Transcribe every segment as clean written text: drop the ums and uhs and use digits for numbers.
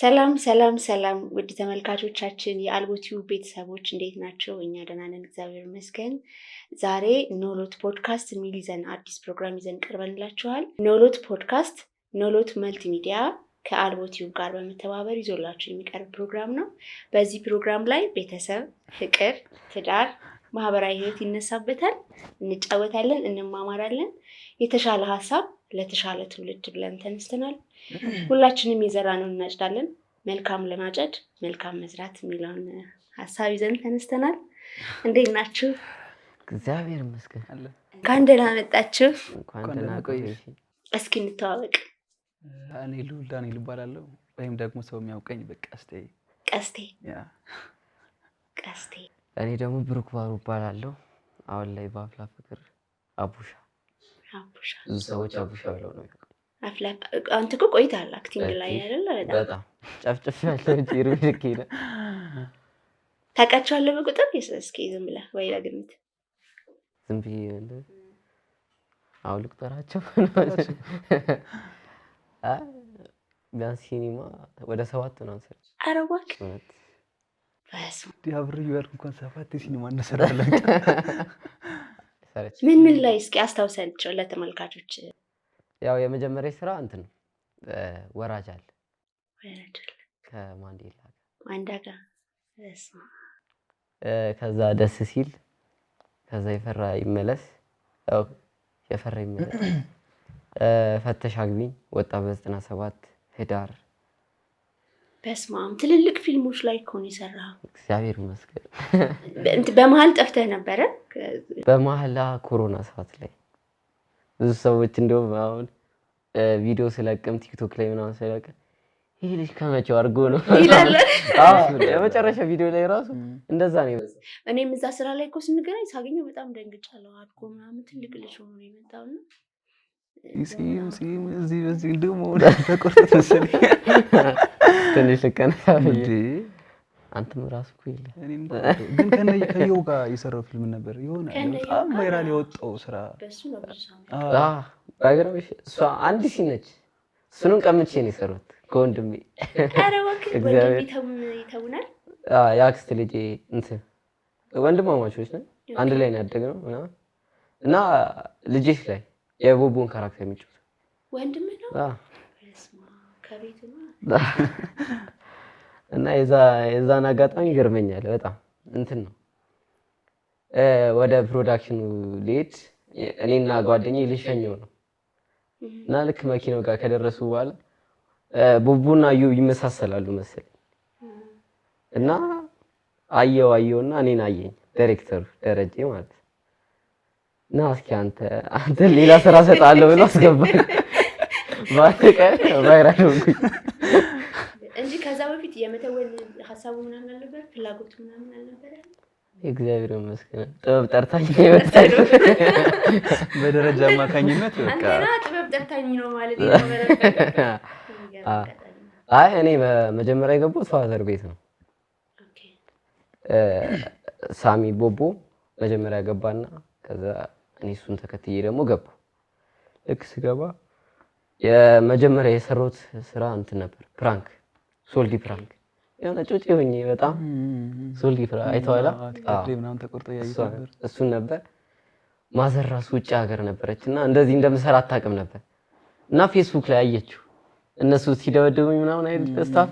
ሰላም ሰላም ሰላም፣ ውድ ተመልካቾቻችን የአልቦ ቲዩብ ቤተሰቦች እንዴት ናቸው? እኛ ደህና ነን፣ እግዚአብሔር ይመስገን። ዛሬ ኖሎት ፖድካስት የሚል ይዘን አዲስ ፕሮግራም ይዘን ቀርበንላችኋል። ኖሎት ፖድካስት ኖሎት መልቲ ሚዲያ ከአልቦ ቲዩብ ጋር በመተባበር ይዞላችሁ የሚቀርብ ፕሮግራም ነው። በዚህ ፕሮግራም ላይ ቤተሰብ፣ ፍቅር፣ ትዳር፣ ማህበራዊ ህይወት ይነሳበታል። እንጫወታለን፣ እንማማራለን። የተሻለ ሀሳብ ለተሻለ ትውልድ ብለን ተነስተናል። ሁላችንም የዘራነውን እናጭዳለን። መልካም ለማጨድ መልካም መዝራት የሚለውን ሀሳብ ይዘን ተነስተናል። እንዴት ናችሁ? እግዚአብሔር ይመስገን። እንኳን ደህና መጣችሁ። እንኳን ደህና ቆየሽ። እስኪ እንተዋወቅ። እኔ ልዑል ዳንኤል እባላለሁ፣ ወይም ደግሞ ሰው የሚያውቀኝ በቀስቴ። ቀስቴ። ቀስቴ። እኔ ደግሞ ብሩክ ባሩ እባላለሁ። አሁን ላይ በአፍላ ፍቅር አቡሻ። አቡሻ። ብዙ ሰዎች አቡሻ ብለው ነው የሚያውቁኝ። አፍላ፣ አንተ እኮ ቆይተሃል acting ላይ አይደለ? በጣም። በጣም ጨፍጭፍ ያለው እንጂ እድሜ ልኬ ነው። ታውቃቸዋለህ በቁጥር? እስኪ ዝም ብለህ ወይ በግምት። ዝም ብዬ አሁን ልቁጠራቸው። አይ፣ ቢያንስ ሲኒማ ወደ ሰባት ነው ሰርቼ። ኧረ እባክህ! እውነት። በስመ አብ። አብሬ እያልኩ እንኳን ሰባት ሲኒማ እንሰራለን። ሰርቼ። ምን ምን ላይ እስኪ አስታውሰንቸው ለተመልካቾች። ያው የመጀመሪያ ስራ እንትን ነው፣ ወራጅ አለ። ወራጅ አለ። ከማንዴላ ጋር። ማንዳ ጋር፣ በስመ አብ። ከዛ ደስ ሲል፣ ከዛ የፈራ ይመለስ፣ ያው የፈራ ይመለስ፣ ፈተሽ አግቢኝ ወጣ በ97 ህዳር። በስመ አብ፣ ትልልቅ ፊልሞች ላይ እኮ ነው የሰራኸው። እግዚአብሔር ይመስገን። እንትን በመሀል ጠፍተህ ነበረ። በመሀል ኮሮና ሰዓት ላይ ብዙ ሰዎች እንደውም አሁን ቪዲዮ ስለቅም ቲክቶክ ላይ ምናምን ስለቅም ይሄ ልጅ ከመቼው አድርጎ ነው ይላል። አዎ፣ የመጨረሻ ቪዲዮ ላይ ራሱ እንደዛ ነው የበዛው። እኔም እዛ ስራ ላይ እኮ ስንገናኝ ሳገኘው በጣም ደንግጫለሁ። አድጎ ምናምን ትልቅ ልጅ ሆኖ ነው የመጣው እና ጺም ጺም እዚህ በዚህ ደግሞ ተቆርጦት መሰለኝ። ትንሽ ልቀነሳ ብዬ። እንዴ! አንተም ራሱ እኮ የለ። እኔም ግን ከነ ከየው ጋር የሰራው ፊልም ነበር የሆነ ከነ በጣም ጋር? viral የወጣው ስራ። በሱ ነው ብዙ ሰው አዎ። አዎ፣ ባይገርምሽ እሷ አንድ scene ነች። እሱንም ቀምቼ ነው የሰሩት ከወንድሜ። ኧረ እባክህ! ወንድም እግዚአብሔር። ይተውናል። አዎ፣ የአክስት ልጄ እንትን ወንድማማቾች ነን። አንድ ላይ ነው ያደግነው ምናምን እና ልጄሽ ላይ የቦቦን character የሚጫወተው። ወንድምህ ነው? አዎ። በስመ አብ፣ ከቤት ነው። እና የዛን አጋጣሚ ይገርመኛል በጣም። እንትን ነው፣ ወደ production ኑ ልሄድ እኔና ጓደኛዬ ልሸኘው ነው እና ልክ መኪናው ጋር ከደረሱ በኋላ ቦቦና እዩ ይመሳሰላሉ መሰለኝ እና አየው አየውና እኔን አየኝ ዳይሬክተሩ ደረጀ ማለት ነው። እና እስኪ አንተ ሌላ ስራ እሰጥሃለሁ ብሎ አስገባኝ። በአንድ ቀን viral ሆንኩኝ። እንጂ ከዛ በፊት የመተወን ሀሳቡ ምናምን አልነበረ? ፍላጎቱ ምናምን አልነበረ? እግዚአብሔር ይመስገን ጥበብ ጠርታኝ ነው የመጣችው። በደረጃ አማካኝነት በቃ። አንተና ጥበብ ጠርታኝ ነው ማለት የነበረበት። የሚገርም አጋጣሚ ነው። አይ፣ እኔ በመጀመሪያ የገባሁት father ቤት ነው። ሳሚ ቦቦ መጀመሪያ ገባና ከዛ እኔ እሱን ተከትዬ ደግሞ ገባሁ። ልክ ስገባ የመጀመሪያ የሰራሁት ስራ እንትን ነበር፣ prank፣ ሶልዲ prank፣ የሆነ ጩጬ ሆኜ በጣም ሶልዲ prank አይተኸዋል? ቲክቶክ ላይ ምናምን ተቆርጦ ያየሁት ነበር። እሱን ነበር። mother ራሱ ውጭ ሀገር ነበረች እና እንደዚህ እንደምሰራ አታውቅም ነበር እና ፌስቡክ ላይ አየችው እነሱ ሲደበድቡኝ ምናምን አይደል staff፣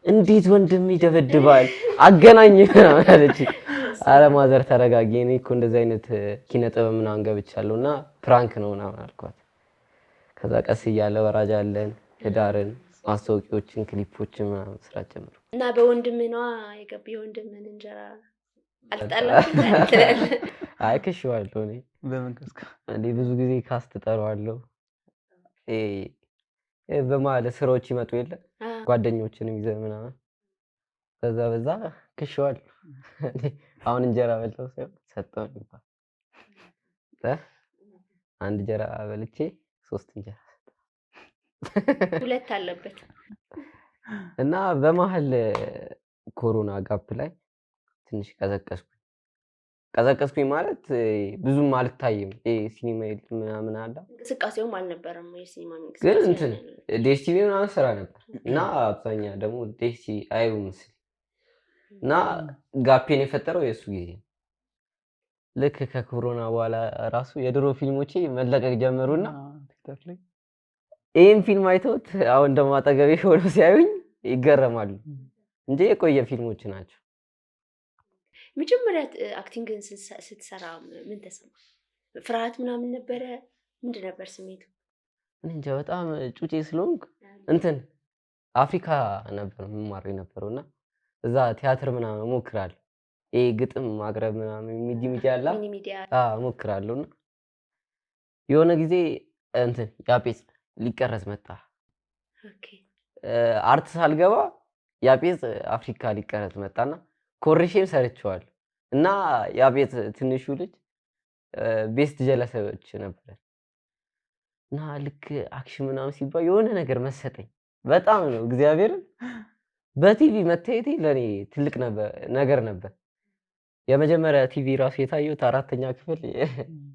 እንዴት ወንድም ይደበድባል አገናኝ ምናምን አለች። አረ mother ተረጋጊ፣ እኔ እኮ እንደዚህ አይነት ኪነ ጥበብ ምናምን ገብቻለሁ እና prank ነው ምናምን አልኳት። ከዛ ቀስ እያለ ወራጅ አለን፣ ህዳርን፣ ማስታወቂያዎችን፣ ክሊፖችን ምናምን መስራት ጀመርኩ። እና በወንድምህ ነዋ የገብ የወንድምህን እንጀራ አልጣላችሁም ትላለህ። አይ፣ ክሼዋለሁ እኔ። በምን ከስከ? እንዴ፣ ብዙ ጊዜ cast ጠራዋለሁ። በመሀል ስራዎች ይመጡ የለ ጓደኞችንም ይዘህ ምናምን በዛ በዛ ክሼዋለሁ። አሁን እንጀራ በልተው ሳይሆን ሰጠው ይባል፣ አንድ እንጀራ በልቼ ሶስት እንጀራ ሰጠው። ሁለት አለበት። እና በመሀል ኮሮና gap ላይ ትንሽ ቀዘቀዝኩኝ። ቀዘቀዝኩኝ ማለት ብዙም አልታይም። ይሄ ሲኒማ ምናምን አለ እንቅስቃሴውም አልነበረም የሲኒማ ግን እንቅስቃሴ እንትን ዴስቲቪ ምናምን ስራ ነበር እና አብዛኛ ደግሞ ዴስቲቪ አዩ ምስል እና gap ኤን የፈጠረው የእሱ ጊዜ ነው። ልክ ከኮሮና በኋላ ራሱ የድሮ ፊልሞቼ መለቀቅ ጀመሩና ቲክቶክ ላይ ይህን ፊልም አይተውት አሁን ደግሞ አጠገቤ ሆነው ሲያዩኝ ይገረማሉ እንጂ የቆየ ፊልሞች ናቸው። መጀመሪያ acting ን ስትሰራ ምን ተሰማ? ፍርሃት ምናምን ነበረ? ምንድን ነበር ስሜቱ? እኔ እንጃ በጣም ጩጬ ስለሆንኩ እንትን አፍሪካ ነበር የምማረው የነበረው እና እዛ ቲያትር ምናምን እሞክራለሁ። ይሄ ግጥም ማቅረብ ምናምን ሚዲ አለ mini media አዎ እሞክራለሁ። እና የሆነ ጊዜ እንትን ያጴጽ ሊቀረጽ መጣ። okay art ሳልገባ ያጴጽ አፍሪካ ሊቀረጽ መጣና ኮርሼም ሰርቼዋለሁ። እና ያጴጽ ትንሹ ልጅ best ጀለሰዎች ነበረ እና ልክ action ምናምን ሲባል የሆነ ነገር መሰጠኝ በጣም ነው። እግዚአብሔርን በቲቪ መታየቴ ለኔ ትልቅ ነገር ነበር። የመጀመሪያ ቲቪ ራሱ የታየሁት 4ኛ ክፍል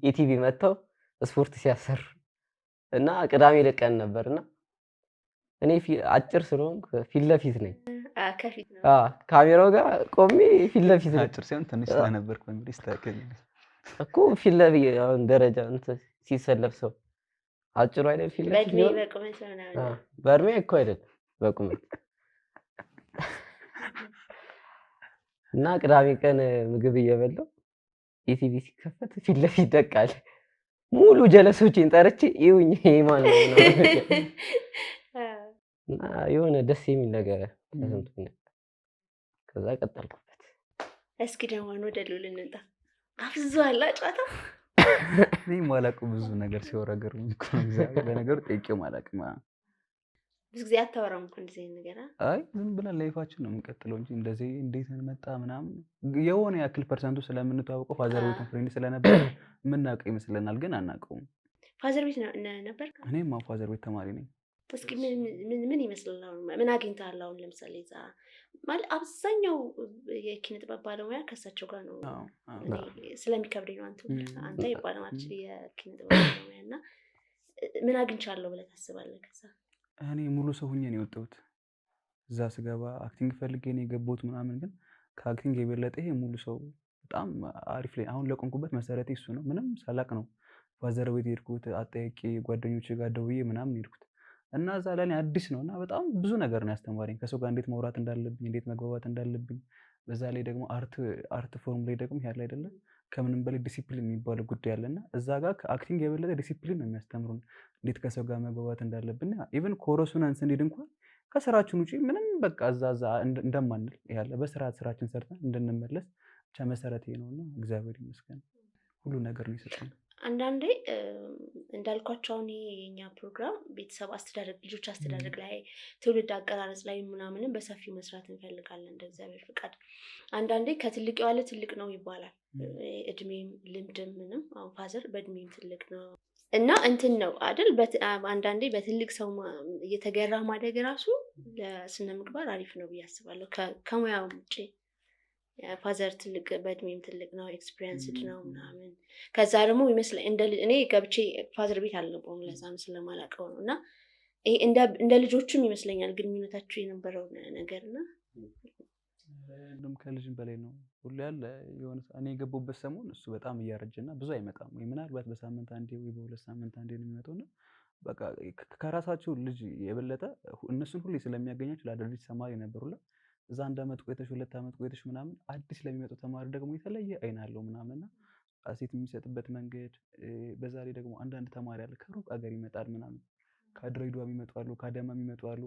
ኢቲቪ መጥተው ስፖርት ሲያሰሩ እና ቅዳሜ ለቀን ነበርና እኔ አጭር ስለሆንኩ ፊት ለፊት ነኝ። ከፊት ነው። አዎ ካሜራው ጋር ቆሜ ፊት ለፊት ነኝ። አጭር ሳይሆን ትንሽ ስለነበርኩ በሚል ይስተካከል እኮ ፊት ለፊት አሁን ደረጃ እንትን ሲሰለፍ ሰው አጭሩ አይደል ፊት ለፊት በእድሜ የሚሆነው? በቁመት ምናምን። አዎ በእድሜ እኮ አይደለም በቁመት። እና ቅዳሜ ቀን ምግብ እየበላሁ ኢቲቪ ሲከፈት ፊት ለፊት ደቃል። ሙሉ ጀለሶቼን ጠርቼ ይኸውኝ ይሄ ማን ነው ምናምን። እና የሆነ ደስ የሚል ነገር ተሰምቶኝ ነበር። ከዛ ቀጠልኩበት። እስኪ ደግሞ አሁን ወደ ልዑል እንምጣ። አፍዟል ጨዋታ። እኔ የማላውቀው ብዙ ነገር ሲወራ ገርሞኝ እኮ ነው። እግዚአብሔር ለነገሩ ጠይቄውም አላውቅም። ብዙ ጊዜ አታወራም እኮ እንደዚህ አይነት ነገር። አይ ዝም ብለን life ኣችን ነው የምንቀጥለው እንጂ እንደዚህ እንዴት መጣ ምናምን የሆነ ያክል percent ኡ ስለምንተዋወቀው father ቤቱን friend ስለነበር የምናውቀው ይመስለናል፣ ግን አናውቀውም። father ቤት ነበር? እኔም አዎ father ቤት ተማሪ ነኝ። እስኪ ምን ይመስላል አሁን? ምን አግኝተሃል አሁን? ለምሳሌ እዛ ማለት አብዛኛው የኪነ ጥበብ ባለሙያ ከእሳቸው ጋር ነው። አዎ፣ አዎ። እኔ ስለሚከብደኝ ነው አንተ ይባላል ማለት የኪነ ጥበብ ባለሙያ እና ምን አግኝቻለሁ ብለህ ታስባለህ ከዛ? እኔ ሙሉ ሰው ሆኜ ነው የወጣሁት። እዛ ስገባ acting ፈልጌ ነው የገባሁት ምናምን፣ ግን ከ acting የበለጠ ይሄ ሙሉ ሰው በጣም አሪፍ ላይ አሁን ለቆምኩበት መሰረቴ እሱ ነው። ምንም ሳላቅ ነው father ቤት የሄድኩት፣ አጠያቂ ጓደኞቼ ጋር ደውዬ ምናምን የሄድኩት እና እዛ ለኔ አዲስ ነው እና በጣም ብዙ ነገር ነው ያስተማረኝ። ከሰው ጋር እንዴት ማውራት እንዳለብኝ፣ እንዴት መግባባት እንዳለብኝ። በዛ ላይ ደግሞ art form ላይ ደግሞ ያለ አይደለ ከምንም በላይ ዲሲፕሊን የሚባለው ጉዳይ አለና እዛ ጋር ከ acting የበለጠ ዲሲፕሊን ነው የሚያስተምሩን፣ እንዴት ከሰው ጋር መግባባት እንዳለብን። even chorus ኡን ስንሄድ እንኳን ከስራችን ውጪ ምንም በቃ እዛ እዛ እንደማንል ያለ በስርዓት ስራችን ሰርተን እንድንመለስ ብቻ መሰረቴ ነውና እግዚአብሔር ይመስገን ሁሉ ነገር ነው የሰጠኝ። አንዳንዴ እንዳልኳቸው አሁን ይሄ የኛ ፕሮግራም ቤተሰብ አስተዳደግ፣ ልጆች አስተዳደግ ላይ፣ ትውልድ አቀራረጽ ላይ ምናምንም በሰፊው መስራት እንፈልጋለን እንደ እግዚአብሔር ፍቃድ። አንዳንዴ ከትልቅ የዋለ ትልቅ ነው ይባላል። እድሜም ልምድም ምንም አሁን father በእድሜም ትልቅ ነው እና እንትን ነው አይደል? አንዳንዴ በትልቅ ሰው እየተገራ ማደግ ራሱ ለስነ ምግባር አሪፍ ነው ብዬ አስባለሁ። ከሙያው ውጪ father ትልቅ በእድሜም ትልቅ ነው፣ experienced ነው ምናምን። ከዛ ደግሞ ይመስለኝ እንደ እኔ ገብቼ father ቤት አልገባሁም ለዛም ስለማላውቀው ነው። እና ይሄ እንደ ልጆቹም ይመስለኛል ግንኙነታችሁ የነበረው ነገር እና እንደውም ከልጅም በላይ ነው ሁሉ ያለ የሆነ እኔ የገባሁበት ሰሞን እሱ በጣም እያረጀና ብዙ አይመጣም ወይ ምናልባት በሳምንት አንዴ ወይ በሁለት ሳምንት አንዴ ነው የሚመጣው። እና በቃ ከራሳቸው ልጅ የበለጠ እነሱን ሁሌ ስለሚያገኛቸው ለአዳዲስ ተማሪ ነበሩላ። እዛ አንድ አመት ቆይተሽ 2 አመት ቆይተሽ ምናምን አዲስ ለሚመጡ ተማሪ ደግሞ የተለየ አይን አለው ምናምን እና አሴት የሚሰጥበት መንገድ፣ በዛ ላይ ደግሞ አንዳንድ ተማሪ አለ ከሩቅ ሀገር ይመጣል ምናምን፣ ከድሬዳዋ የሚመጡ አሉ፣ ከአዳማ የሚመጡ አሉ።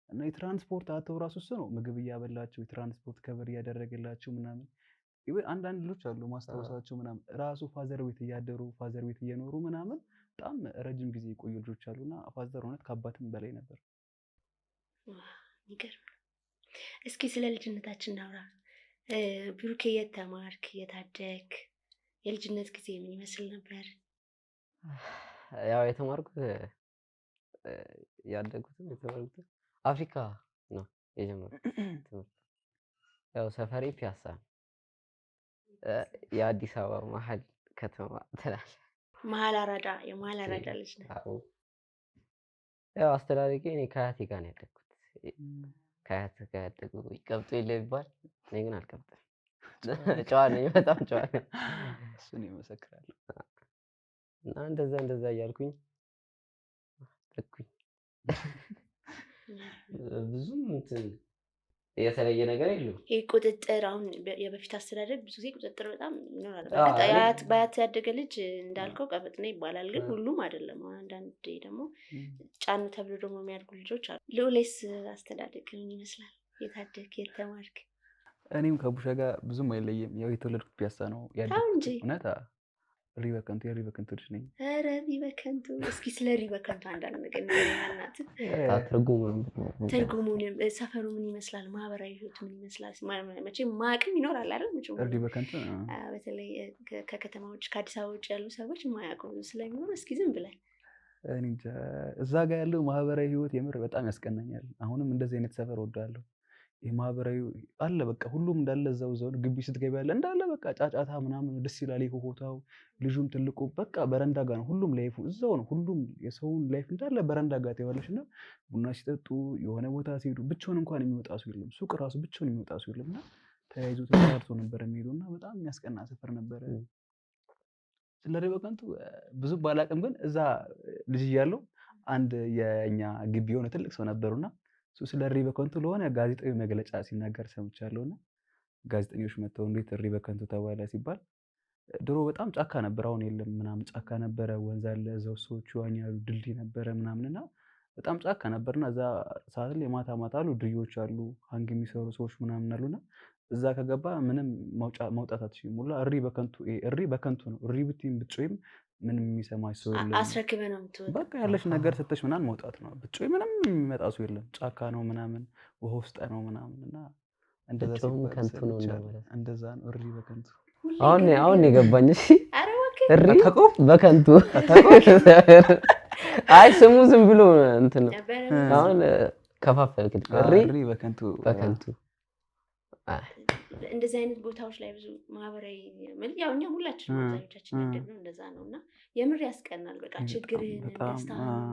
እና የትራንስፖርት አተው ራሱ እሱ ነው ምግብ እያበላቸው የትራንስፖርት cover እያደረገላቸው ምናምን። even አንዳንድ ልጆች አሉ ማስታወሳቸው ምናምን ራሱ father ቤት እያደሩ father ቤት እየኖሩ ምናምን በጣም ረጅም ጊዜ የቆዩ ልጆች አሉና father እውነት ከአባትም በላይ ነበር። ይገርም። እስኪ ስለ ልጅነታችን እናውራ። ብሩኬ የት ተማርክ? የት አደግክ? የልጅነት ጊዜ ምን ይመስል ነበር? ያው የተማርኩት ያደግኩትም የተማርኩት አፍሪካ ነው የጀመርኩት ትምህርት። ያው ሰፈሬ ፒያሳ ነው። የአዲስ አበባ መሀል ከተማ ትላለህ። መሀል አራዳ፣ የመሀል አራዳ ልጅ ነህ። አዎ። ያው አስተዳደጌ እኔ ከአያቴ ጋር ነው ያደግኩት። ከአያት ጋር ያደጉ ይቀብጡ የለ ይባል፣ እኔ ግን አልቀብጥም። ጨዋ ነኝ፣ በጣም ጨዋ ነኝ። እሱን ይመሰክራለሁ። እና እንደዛ እንደዛ እያልኩኝ አደግኩኝ። ብዙም እንትን የተለየ ነገር የለውም። ይህ ቁጥጥር አሁን የበፊት አስተዳደግ ብዙ ጊዜ ቁጥጥር በጣም ይኖራል። በእርግጥ በአያት ያደገ ልጅ እንዳልከው ቀበጥ ነው ይባላል፣ ግን ሁሉም አይደለም። አሁን አንዳንዴ ደግሞ ጫኑ ተብሎ ደግሞ የሚያድጉ ልጆች አሉ። ልዑሌስ አስተዳደግ ምን ይመስላል? የት አደግክ? የት ተማርክ? እኔም ከቡሻ ጋር ብዙም አይለይም። ያው የተወለድኩት ፒያሳ ነው ያደግኩት። እንጂ። እውነት እሪ በከንቱ፣ የእሪ በከንቱ ልጅ ነኝ። ኧረ እሪ በከንቱ። እስኪ ስለ እሪ በከንቱ አንዳንድ ነገር ንገረኝ በእናትህ። ትርጉሙንም ትርጉሙንም፣ ሰፈሩ ምን ይመስላል? ማህበራዊ ህይወቱ ምን ይመስላል? መቼም ማያውቅም ይኖራል አይደል? መቼም እሪ በከንቱ በተለይ ከከተማ ውጭ፣ ከአዲስ አበባ ውጭ ያሉ ሰዎች የማያውቁ ስለሚኖሩ እስኪ ዝም ብለን። እኔ እንጃ፣ እዛ ጋር ያለው ማህበራዊ ህይወት የምር በጣም ያስቀናኛል። አሁንም እንደዚህ አይነት ሰፈር እወዳለሁ። ይሄ ማህበራዊ አለ በቃ ሁሉም እንዳለ እዛው እዛው ግቢ ስትገቢ ያለ እንዳለ በቃ ጫጫታ ምናምን ደስ ይላል። ይሄ ሆታው ልጁም ትልቁ በቃ በረንዳ ጋር ነው ሁሉም life ኡ እዛው ነው። ሁሉም የሰውን life እንዳለ በረንዳ ጋር ታይዋለሽ። እና ቡና ሲጠጡ የሆነ ቦታ ሲሄዱ ብቻውን እንኳን የሚወጣ ሰው የለም። ሱቅ ራሱ ብቻውን የሚወጣ ሰው የለም። እና ተያይዞ ተጠራርቶ ነበር የሚሄዱ እና በጣም የሚያስቀና ሰፈር ነበረ። ስለ እሪ በከንቱ ብዙ ባላቅም ግን እዛ ልጅ እያለሁ አንድ የኛ ግቢ የሆነ ትልቅ ሰው ነበሩና እሱ ስለ እሪ በከንቱ ለሆነ ጋዜጣዊ መግለጫ ሲናገር ሰምቻለሁና ጋዜጠኞች መጥተው እንዴት እሪ በከንቱ ተባለ ሲባል ድሮ በጣም ጫካ ነበር፣ አሁን የለም ምናምን ጫካ ነበረ፣ ወንዝ አለ፣ እዛው ሰዎች ይዋኛሉ፣ ድልድይ ነበረ ምናምን እና በጣም ጫካ ነበርና እዛ ሰዓት ላይ ማታ ማታ አሉ ድልድዮች አሉ፣ hang የሚሰሩ ሰዎች ምናምን አሉና እዛ ከገባ ምንም መውጣት አትችይም ሁላ። እሪ በከንቱ፣ ይሄ እሪ በከንቱ ነው። እሪ ብትይም ብትጮይም ምንም የሚሰማሽ ሰው የለም። አስረክበህ ነው የምትወጣው። በቃ ያለሽ ነገር ሰተሽ ምናምን መውጣት ነው። ብትጮይ ምንም የሚመጣ ሰው የለም። ጫካ ነው ምናምን፣ ውሃ ውስጥ ነው ምናምን እና እንደዛ ብትጮህም ሲባል ከንቱ ነው ሰምቻለሁ። እንደማለት። እንደዛ ነው እሪ በከንቱ። ሁሌ አሁን ግርግር አሁን ነው። የገባኝ። እሺ። ኧረ እባክህ። እሪ አታውቀውም? በከንቱ። አታውቀውም? አይ ስሙ ዝም ብሎ እንትን ነው። ነበረ። አሁን ከፋፈልክ። እሪ እሪ በከንቱ። በከንቱ። እንደዚህ አይነት ቦታዎች ላይ ብዙ ማህበራዊ ያው እኛ ሁላችንም አብዛኞቻችን ያደግነው እንደዛ ነው እና የምር ያስቀናል። በቃ ችግርህን፣ ደስታህን፣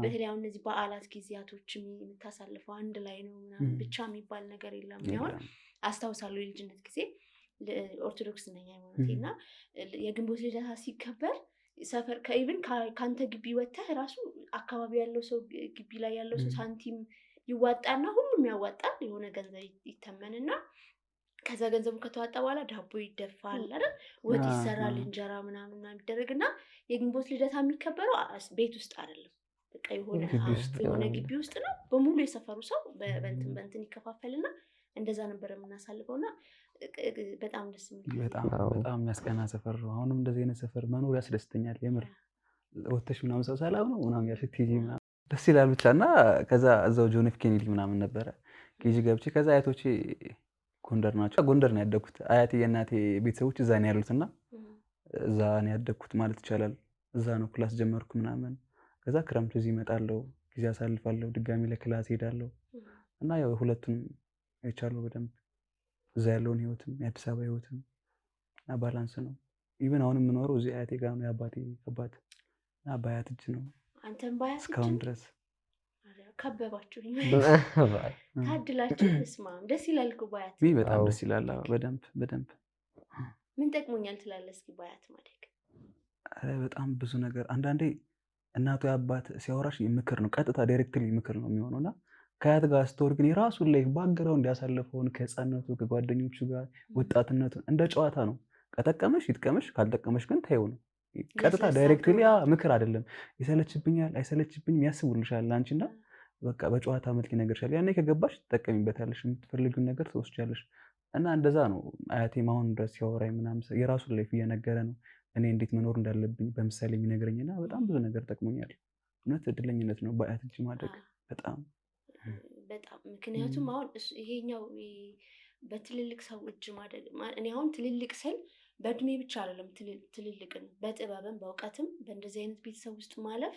በተለይ አሁን እነዚህ በዓላት ጊዜያቶች የምታሳልፈው አንድ ላይ ነው ምናምን፣ ብቻ የሚባል ነገር የለም። እኔ አሁን አስታውሳለሁ የልጅነት ጊዜ ኦርቶዶክስ ነኝ ሃይማኖቴ እና የግንቦት ልደታ ሲከበር ሰፈር ከ even ከአንተ ግቢ ወጥተህ ራሱ አካባቢ ያለው ሰው ግቢ ላይ ያለው ሰው ሳንቲም ይዋጣና ሁሉም ያዋጣል፣ የሆነ ገንዘብ ይተመንና ከዛ ገንዘቡ ከተዋጣ በኋላ ዳቦ ይደፋል አይደል፣ ወጥ ይሰራል፣ እንጀራ ምናምን ምናምን ይደረግና የግንቦት ልደታ የሚከበረው ቤት ውስጥ አይደለም፣ በቃ ግቢ ውስጥ የሆነ ግቢ ውስጥ ነው። በሙሉ የሰፈሩ ሰው በእንትን በእንትን ይከፋፈልና እንደዛ ነበር የምናሳልፈውና በጣም ደስ የሚል በጣም በጣም የሚያስቀና ሰፈር ነው። አሁንም እንደዚህ አይነት ሰፈር መኖር ያስደስተኛል። የምር ወተሽ ምናምን ሰው ሰላም ነው ምናምን ያልሽ ስትሄጂ ምናምን ደስ ይላል ብቻ። እና ከዛ እዛው ጆን ኤፍ ኬኔዲ ምናምን ነበረ KG ገብቼ ከዛ አያቶቼ ጎንደር ናቸው። ጎንደር ነው ያደግኩት። አያቴ የእናቴ ቤተሰቦች እዛ ነው ያሉት እና እዛ ነው ያደግኩት ማለት ይቻላል። እዛ ነው class ጀመርኩ ምናምን። ከዛ ክረምት እዚህ እመጣለሁ፣ ጊዜ አሳልፋለሁ፣ ድጋሚ ለ class እሄዳለሁ እና ያው ሁለቱን አይቻለሁ በደንብ፣ እዛ ያለውን ህይወትም የአዲስ አበባ ህይወትም እና balance ነው። even አሁን የምኖረው እዚህ አያቴ ጋር ነው፣ የአባቴ አባት እና በአያት እጅ ነው አንተም በአያት እጅ እስካሁን ነው? ድረስ። ኧረ ከበባችሁ፣ ታድላችሁ። በስመ አብ ደስ ይላል እኮ በአያት። ይህ በጣም ደስ ይላል። አዎ፣ በደንብ በደንብ። ምን ጠቅሞኛል ትላለህ እስኪ በአያት ማደግ? ኧረ በጣም ብዙ ነገር። አንዳንዴ እናቱ የአባት ሲያወራሽ ምክር ነው፣ ቀጥታ directly ምክር ነው የሚሆነው እና ከአያት ጋር ስትወር ግን የራሱን life background ያሳለፈውን ከህፃነቱ ከጓደኞቹ ጋር ወጣትነቱን እንደ ጨዋታ ነው። ከጠቀመሽ ይጥቀመሽ፣ ካልጠቀመሽ ግን ተይው ነው። ቀጥታ ለስለስ directly አድርገው። ያ ምክር አይደለም። ይሰለችብኛል አይሰለችብኝም ያስቡልሻል አንቺና በቃ በጨዋታ መልክ ይነግርሻል። ያኔ ከገባሽ ትጠቀሚበታለሽ፣ የምትፈልጊውን ነገር ትወስጃለሽ። እና እንደዛ ነው አያቴም አሁን ድረስ ሲያወራኝ ምናምን የራሱን life እየነገረ ነው። እኔ እንዴት መኖር እንዳለብኝ በምሳሌ የሚነግረኝና በጣም ብዙ ነገር ጠቅሞኛል። እውነት እድለኝነት ነው በአያት እጅ ማደግ በጣም። በጣም ምክንያቱም አሁን ይሄኛው በትልልቅ ሰው እጅ ማደግ፣ እኔ አሁን ትልልቅ ስል በእድሜ ብቻ አይደለም፣ ትልልቅን በጥበብም በእውቀትም በእንደዚህ አይነት ቤተሰብ ውስጥ ማለፍ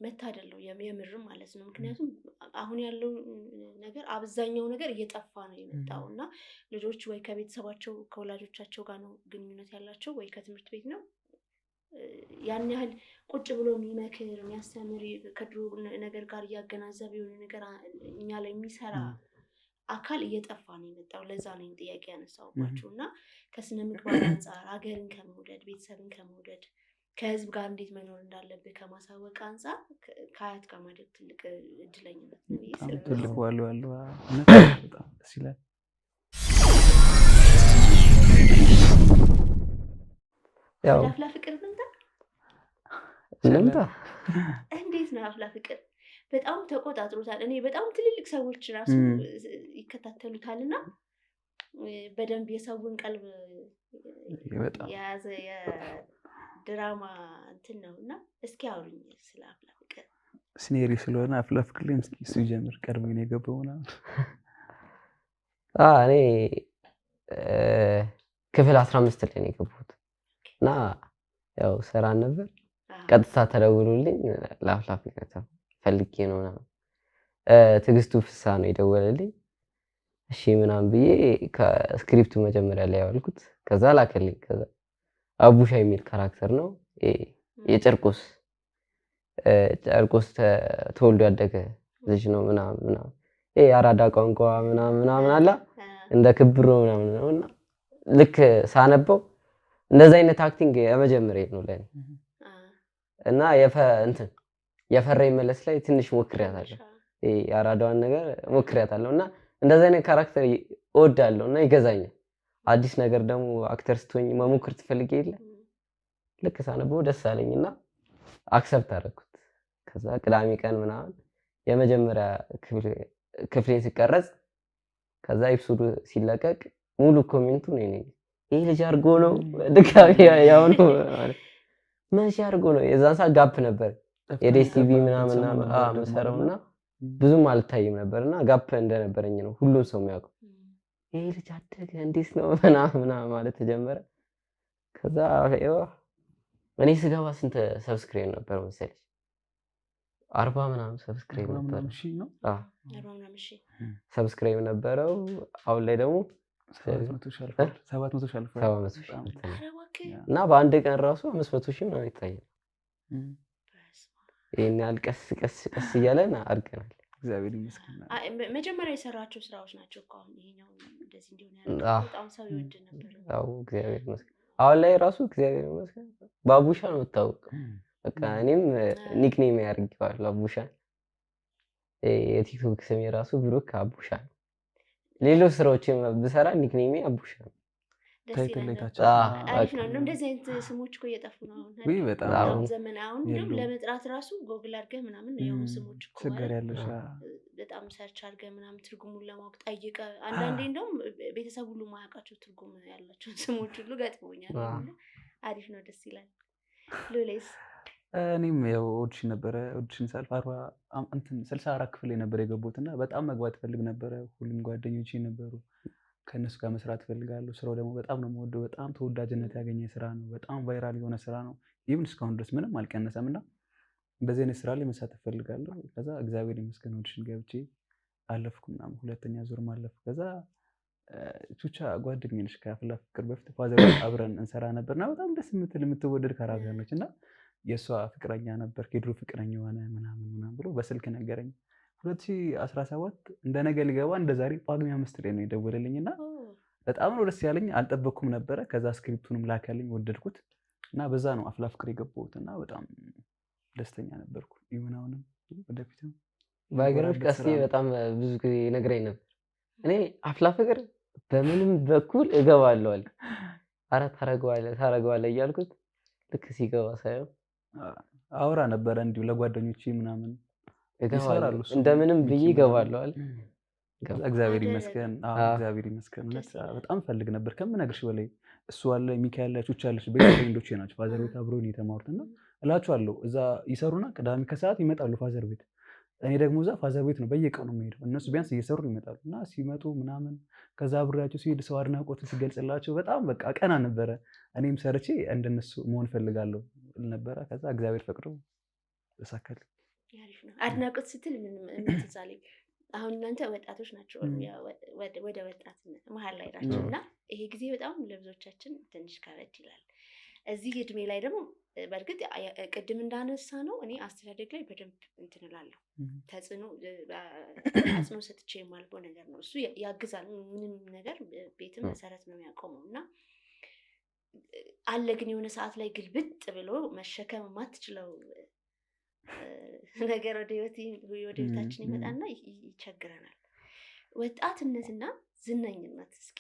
መታደል ነው የምርም ማለት ነው። ምክንያቱም አሁን ያለው ነገር አብዛኛው ነገር እየጠፋ ነው የመጣው እና ልጆች ወይ ከቤተሰባቸው ከወላጆቻቸው ጋር ነው ግንኙነት ያላቸው ወይ ከትምህርት ቤት ነው። ያን ያህል ቁጭ ብሎ የሚመክር፣ የሚያስተምር፣ ከድሮ ነገር ጋር እያገናዘበ የሆነ ነገር እኛ ላይ የሚሰራ አካል እየጠፋ ነው የመጣው። ለዛ ነው ይሄን ጥያቄ ያነሳሁባችሁ። እና ከስነ ምግባር አንጻር ሀገርን ከመውደድ፣ ቤተሰብን ከመውደድ፣ ከህዝብ ጋር እንዴት መኖር እንዳለብህ ከማሳወቅ አንጻር ከአያት ጋር ማደግ ትልቅ እድለኝነት ነው ብዬ በጣም ስለማስብ። ትልቅ ዋሉ ያለው እውነት በጣም ደስ ይላል። ያው ወደ አፍላ ፍቅር እንምጣ። እንምጣ። እንዴት ነው አፍላ ፍቅር? በጣም ተቆጣጥሮታል። እኔ በጣም ትልልቅ ሰዎች ራሱ ይከታተሉታል እና በደንብ የሰውን ቀልብ በጣም የያዘ የድራማ እንትን ነው እና እስኪ አውሩኝ ስለ አፍላ ፍቅር። Senior ስለሆነ አፍላ ፍቅር ላይ እስኪ እሱ ይጀምር። ቀድሞ ነው የገባው ምናምን። እኔ ክፍል 15 ላይ ነው የገባሁት እና ያው ስራ ነበር። ቀጥታ ተደውሎልኝ ለአፍላ ፍቅር ፈልጌ ነው ምናምን። ትዕግስቱ ፍስሐ ነው የደወለልኝ። እሺ ምናምን ብዬ ከ script ኡ መጀመሪያ ላይ ያዋልኩት፣ ከዛ ላከልኝ። ከዛ አቡሻ የሚል character ነው፣ የጨርቆስ ጨርቆስ ተወልዶ ያደገ ልጅ ነው ምናምን ምናምን፣ ይሄ የአራዳ ቋንቋ ምናምን ምናምን አላ እንደ ክብሮ ምናምን ነው። እና ልክ ሳነበው እንደዛ አይነት acting የመጀመሪያ ነው ለኔ። እና እንትን የፈራ ይመለስ ላይ ትንሽ ሞክሬያታለሁ። ይሄ የአራዳዋን ነገር ሞክሬያታለሁ እና እንደዛ አይነት character እወዳለሁ እና ይገዛኛል። አዲስ ነገር ደግሞ actor ስትሆኝ መሞከር ትፈልጊ የለ፣ ልክ ሳነበው ደስ አለኝና accept አደረኩት። ከዛ ቅዳሜ ቀን ምናምን የመጀመሪያ ክፍሌን ሲቀረጽ፣ ከዛ episode ኡ ሲለቀቅ ሙሉ comment ኡ ነው ነኝ፣ ይሄ ልጅ አድርጎ ነው ድጋሚ ያው ነው መቼ አድርጎ ነው። የዛን ሰዓት gap ነበር፣ የዲኤስቲቪ ምናምን የምሰራው እና ብዙም አልታይም ነበርና gap እንደነበረኝ ነው ሁሉም ሰው የሚያውቀው። ይሄ ልጅ አደገ እንዴት ነው ምናምን ምናምን ማለት ተጀመረ። ከዛ ይኸው እኔ ስገባ ስንት subscribe ነበር መሰለኝ? 40 ምናምን subscribe 40 ነበር። ምናምን ሺህ ነው? አዎ። 40 ምናምን ሺህ። Subscribe ነበረው። አሁን ላይ ደግሞ 700 ሺህ አልፏል። 700 ሺህ አልፏል። 700 ሺህ በጣም እንትን ነው። ኧረ እባክህ። እና በአንድ ቀን ራሱ 500 ሺህ ምናምን ይታያል። በስመ አብ። ይሄን ያህል ቀስ ቀስ ቀስ እያለን አድርገናል። እግዚአብሔር ይመስገን። መጀመሪያ የሰራቸው ስራዎች ናቸው እኮ አሁን ይሄኛው እንደዚህ እንዲሆን ያደረገው። በጣም ሰው ይወድ ነበር። አዎ እግዚአብሔር ይመስገን። አሁን ላይ ራሱ እግዚአብሔር ይመስገን በአቡሻ ነው የምታወቀው። በቃ እኔም nickname ያደርገዋለሁ አቡሻ። የቲክቶክ ስሜ ራሱ ብሩክ አቡሻ ነው። ሌሎች ስራዎችን ብሰራ nickname ኤ አቡሻ ነው። ደስ Title ይላል። ላይ ታች። አሪፍ በቃ። ነው። እንደው እንደዚህ አይነት ስሞች እኮ እየጠፉ ነው አሁን ውይ አይደል? በጣም። በጣም ዘመን አሁን እንደውም የሉም። ለመጥራት ራሱ ጎግል አድርገህ ምናምን የሆኑ ስሞች እኮ ችግር አይደል? ያለሽ። በጣም search አድርገህ ምናምን ትርጉሙን ለማወቅ ጠይቀህ፣ አንዳንዴ እንደውም ቤተሰብ ሁሉ ማያውቃቸው ትርጉም ያላቸው ስሞች ሁሉ ገጥሞኛል። እና አሪፍ ነው፣ ደስ ይላል። ሉሌስ? እኔም ያው audition ነበረ። Audition ሳልፍ 40 እንትን 64 ክፍል ላይ ነበር የገባሁት እና በጣም መግባት እፈልግ ነበረ። ሁሉም ጓደኞቼ ነበሩ። ከእነሱ ጋር መስራት እፈልጋለሁ። ስራው ደግሞ በጣም ነው የምወደው። በጣም ተወዳጅነት ያገኘ ስራ ነው። በጣም viral የሆነ ስራ ነው። Even እስካሁን ድረስ ምንም አልቀነሰም እና እንደዚህ አይነት ስራ ላይ መሳተፍ እፈልጋለሁ። ከዛ እግዚአብሔር ይመስገን audition ገብቼ አለፍኩ ምናምን፣ ሁለተኛ ዙርም አለፍኩ። ከዛ ቹቻ ጓደኛዬ ነች። ከአፍላ ፍቅር በፊት ፋዘር አብረን እንሰራ ነበር እና በጣም ደስ የምትል የምትወደድ character ነች እና የእሷ ፍቅረኛ ነበር፣ የድሮ ፍቅረኛ የሆነ ምናምን ምናምን ብሎ በስልክ ነገረኝ። 2017 እንደ ነገ ሊገባ እንደ ዛሬ ጳጉሜ 5 ላይ ነው የደወለልኝ እና በጣም ነው ደስ ያለኝ። አልጠበቅኩም ነበረ። ከዛ script ኡንም ላከልኝ፣ ወደድኩት እና በዛ ነው አፍላ ፍቅር የገባሁት እና በጣም ደስተኛ ነበርኩ። ይሁን አሁንም ወደፊትም ባይገርምሽ የምኮራበት ቀስቴ ስራ ነው። በጣም ብዙ ጊዜ ነግረኝ ነበር። እኔ አፍላ ፍቅር በምንም በኩል እገባለሁ አለ። ኧረ ታረገዋለህ ታረገዋለህ እያልኩት ልክ ሲገባ ሳየው አውራ ነበረ እንዲሁ ለጓደኞቼ ምናምን እገባለሁ ይሰራሉ እሱ እንደምንም ሚኪ ብዬ ምናምን። እገባለሁ አለ። ከዛ እግዚአብሔር አደረገ። ይመስገን። አዎ እግዚአብሔር ይመስገን። እውነት ደስ ይላል። በጣም ፈልግ ነበር ከምነግርሽ በላይ። እሱ አለ፣ ሚካ አለ፣ ቹቻ አለች። Best friend ኦቼ ናቸው። ፋዘር ቤት አብረውኝ የተማሩት እና እላቸዋለሁ እዛ ይሰሩና ቅዳሜ ከሰዓት ይመጣሉ ፋዘር ቤት። እኔ ደግሞ እዛ ፋዘር ቤት ነው በየቀኑ የምሄደው። እነሱ ቢያንስ እየሰሩ ይመጣሉ እና ሲመጡ ምናምን ከዛ አብሬያቸው ሲሄድ ሰው አድናቆትን ሲገልጽላቸው በጣም በቃ ቀና ነበረ። እኔም ሰርቼ እንደነሱ መሆን ፈልጋለሁ ነበረ። ከዛ እግዚአብሔር ፈቅዶ ተሳካልኝ። አሪፍ ነው። አድናቆት ስትል ምን ምን ትዝ አለኝ? አሁን እናንተ ወጣቶች ናቸው፣ ወደ ወጣትነት መሀል ላይ ናቸው እና ይሄ ጊዜ በጣም ለብዙዎቻችን ትንሽ ከበድ ይላል። እዚህ እድሜ ላይ ደግሞ በእርግጥ ቅድም እንዳነሳ ነው እኔ አስተዳደግ ላይ በደንብ እንትን እላለሁ፣ ተጽዕኖ አጽንኦ ሰጥቼ የማልፈው ነገር ነው። እሱ ያግዛል። ምንም ነገር ቤትም መሰረት ነው የሚያቆመው እና አለ ግን የሆነ ሰዓት ላይ ግልብጥ ብሎ መሸከም የማትችለው ነገር ወደ ህይወታችን ይመጣና ይቸግረናል። ወጣትነትና ዝነኝነት እስኪ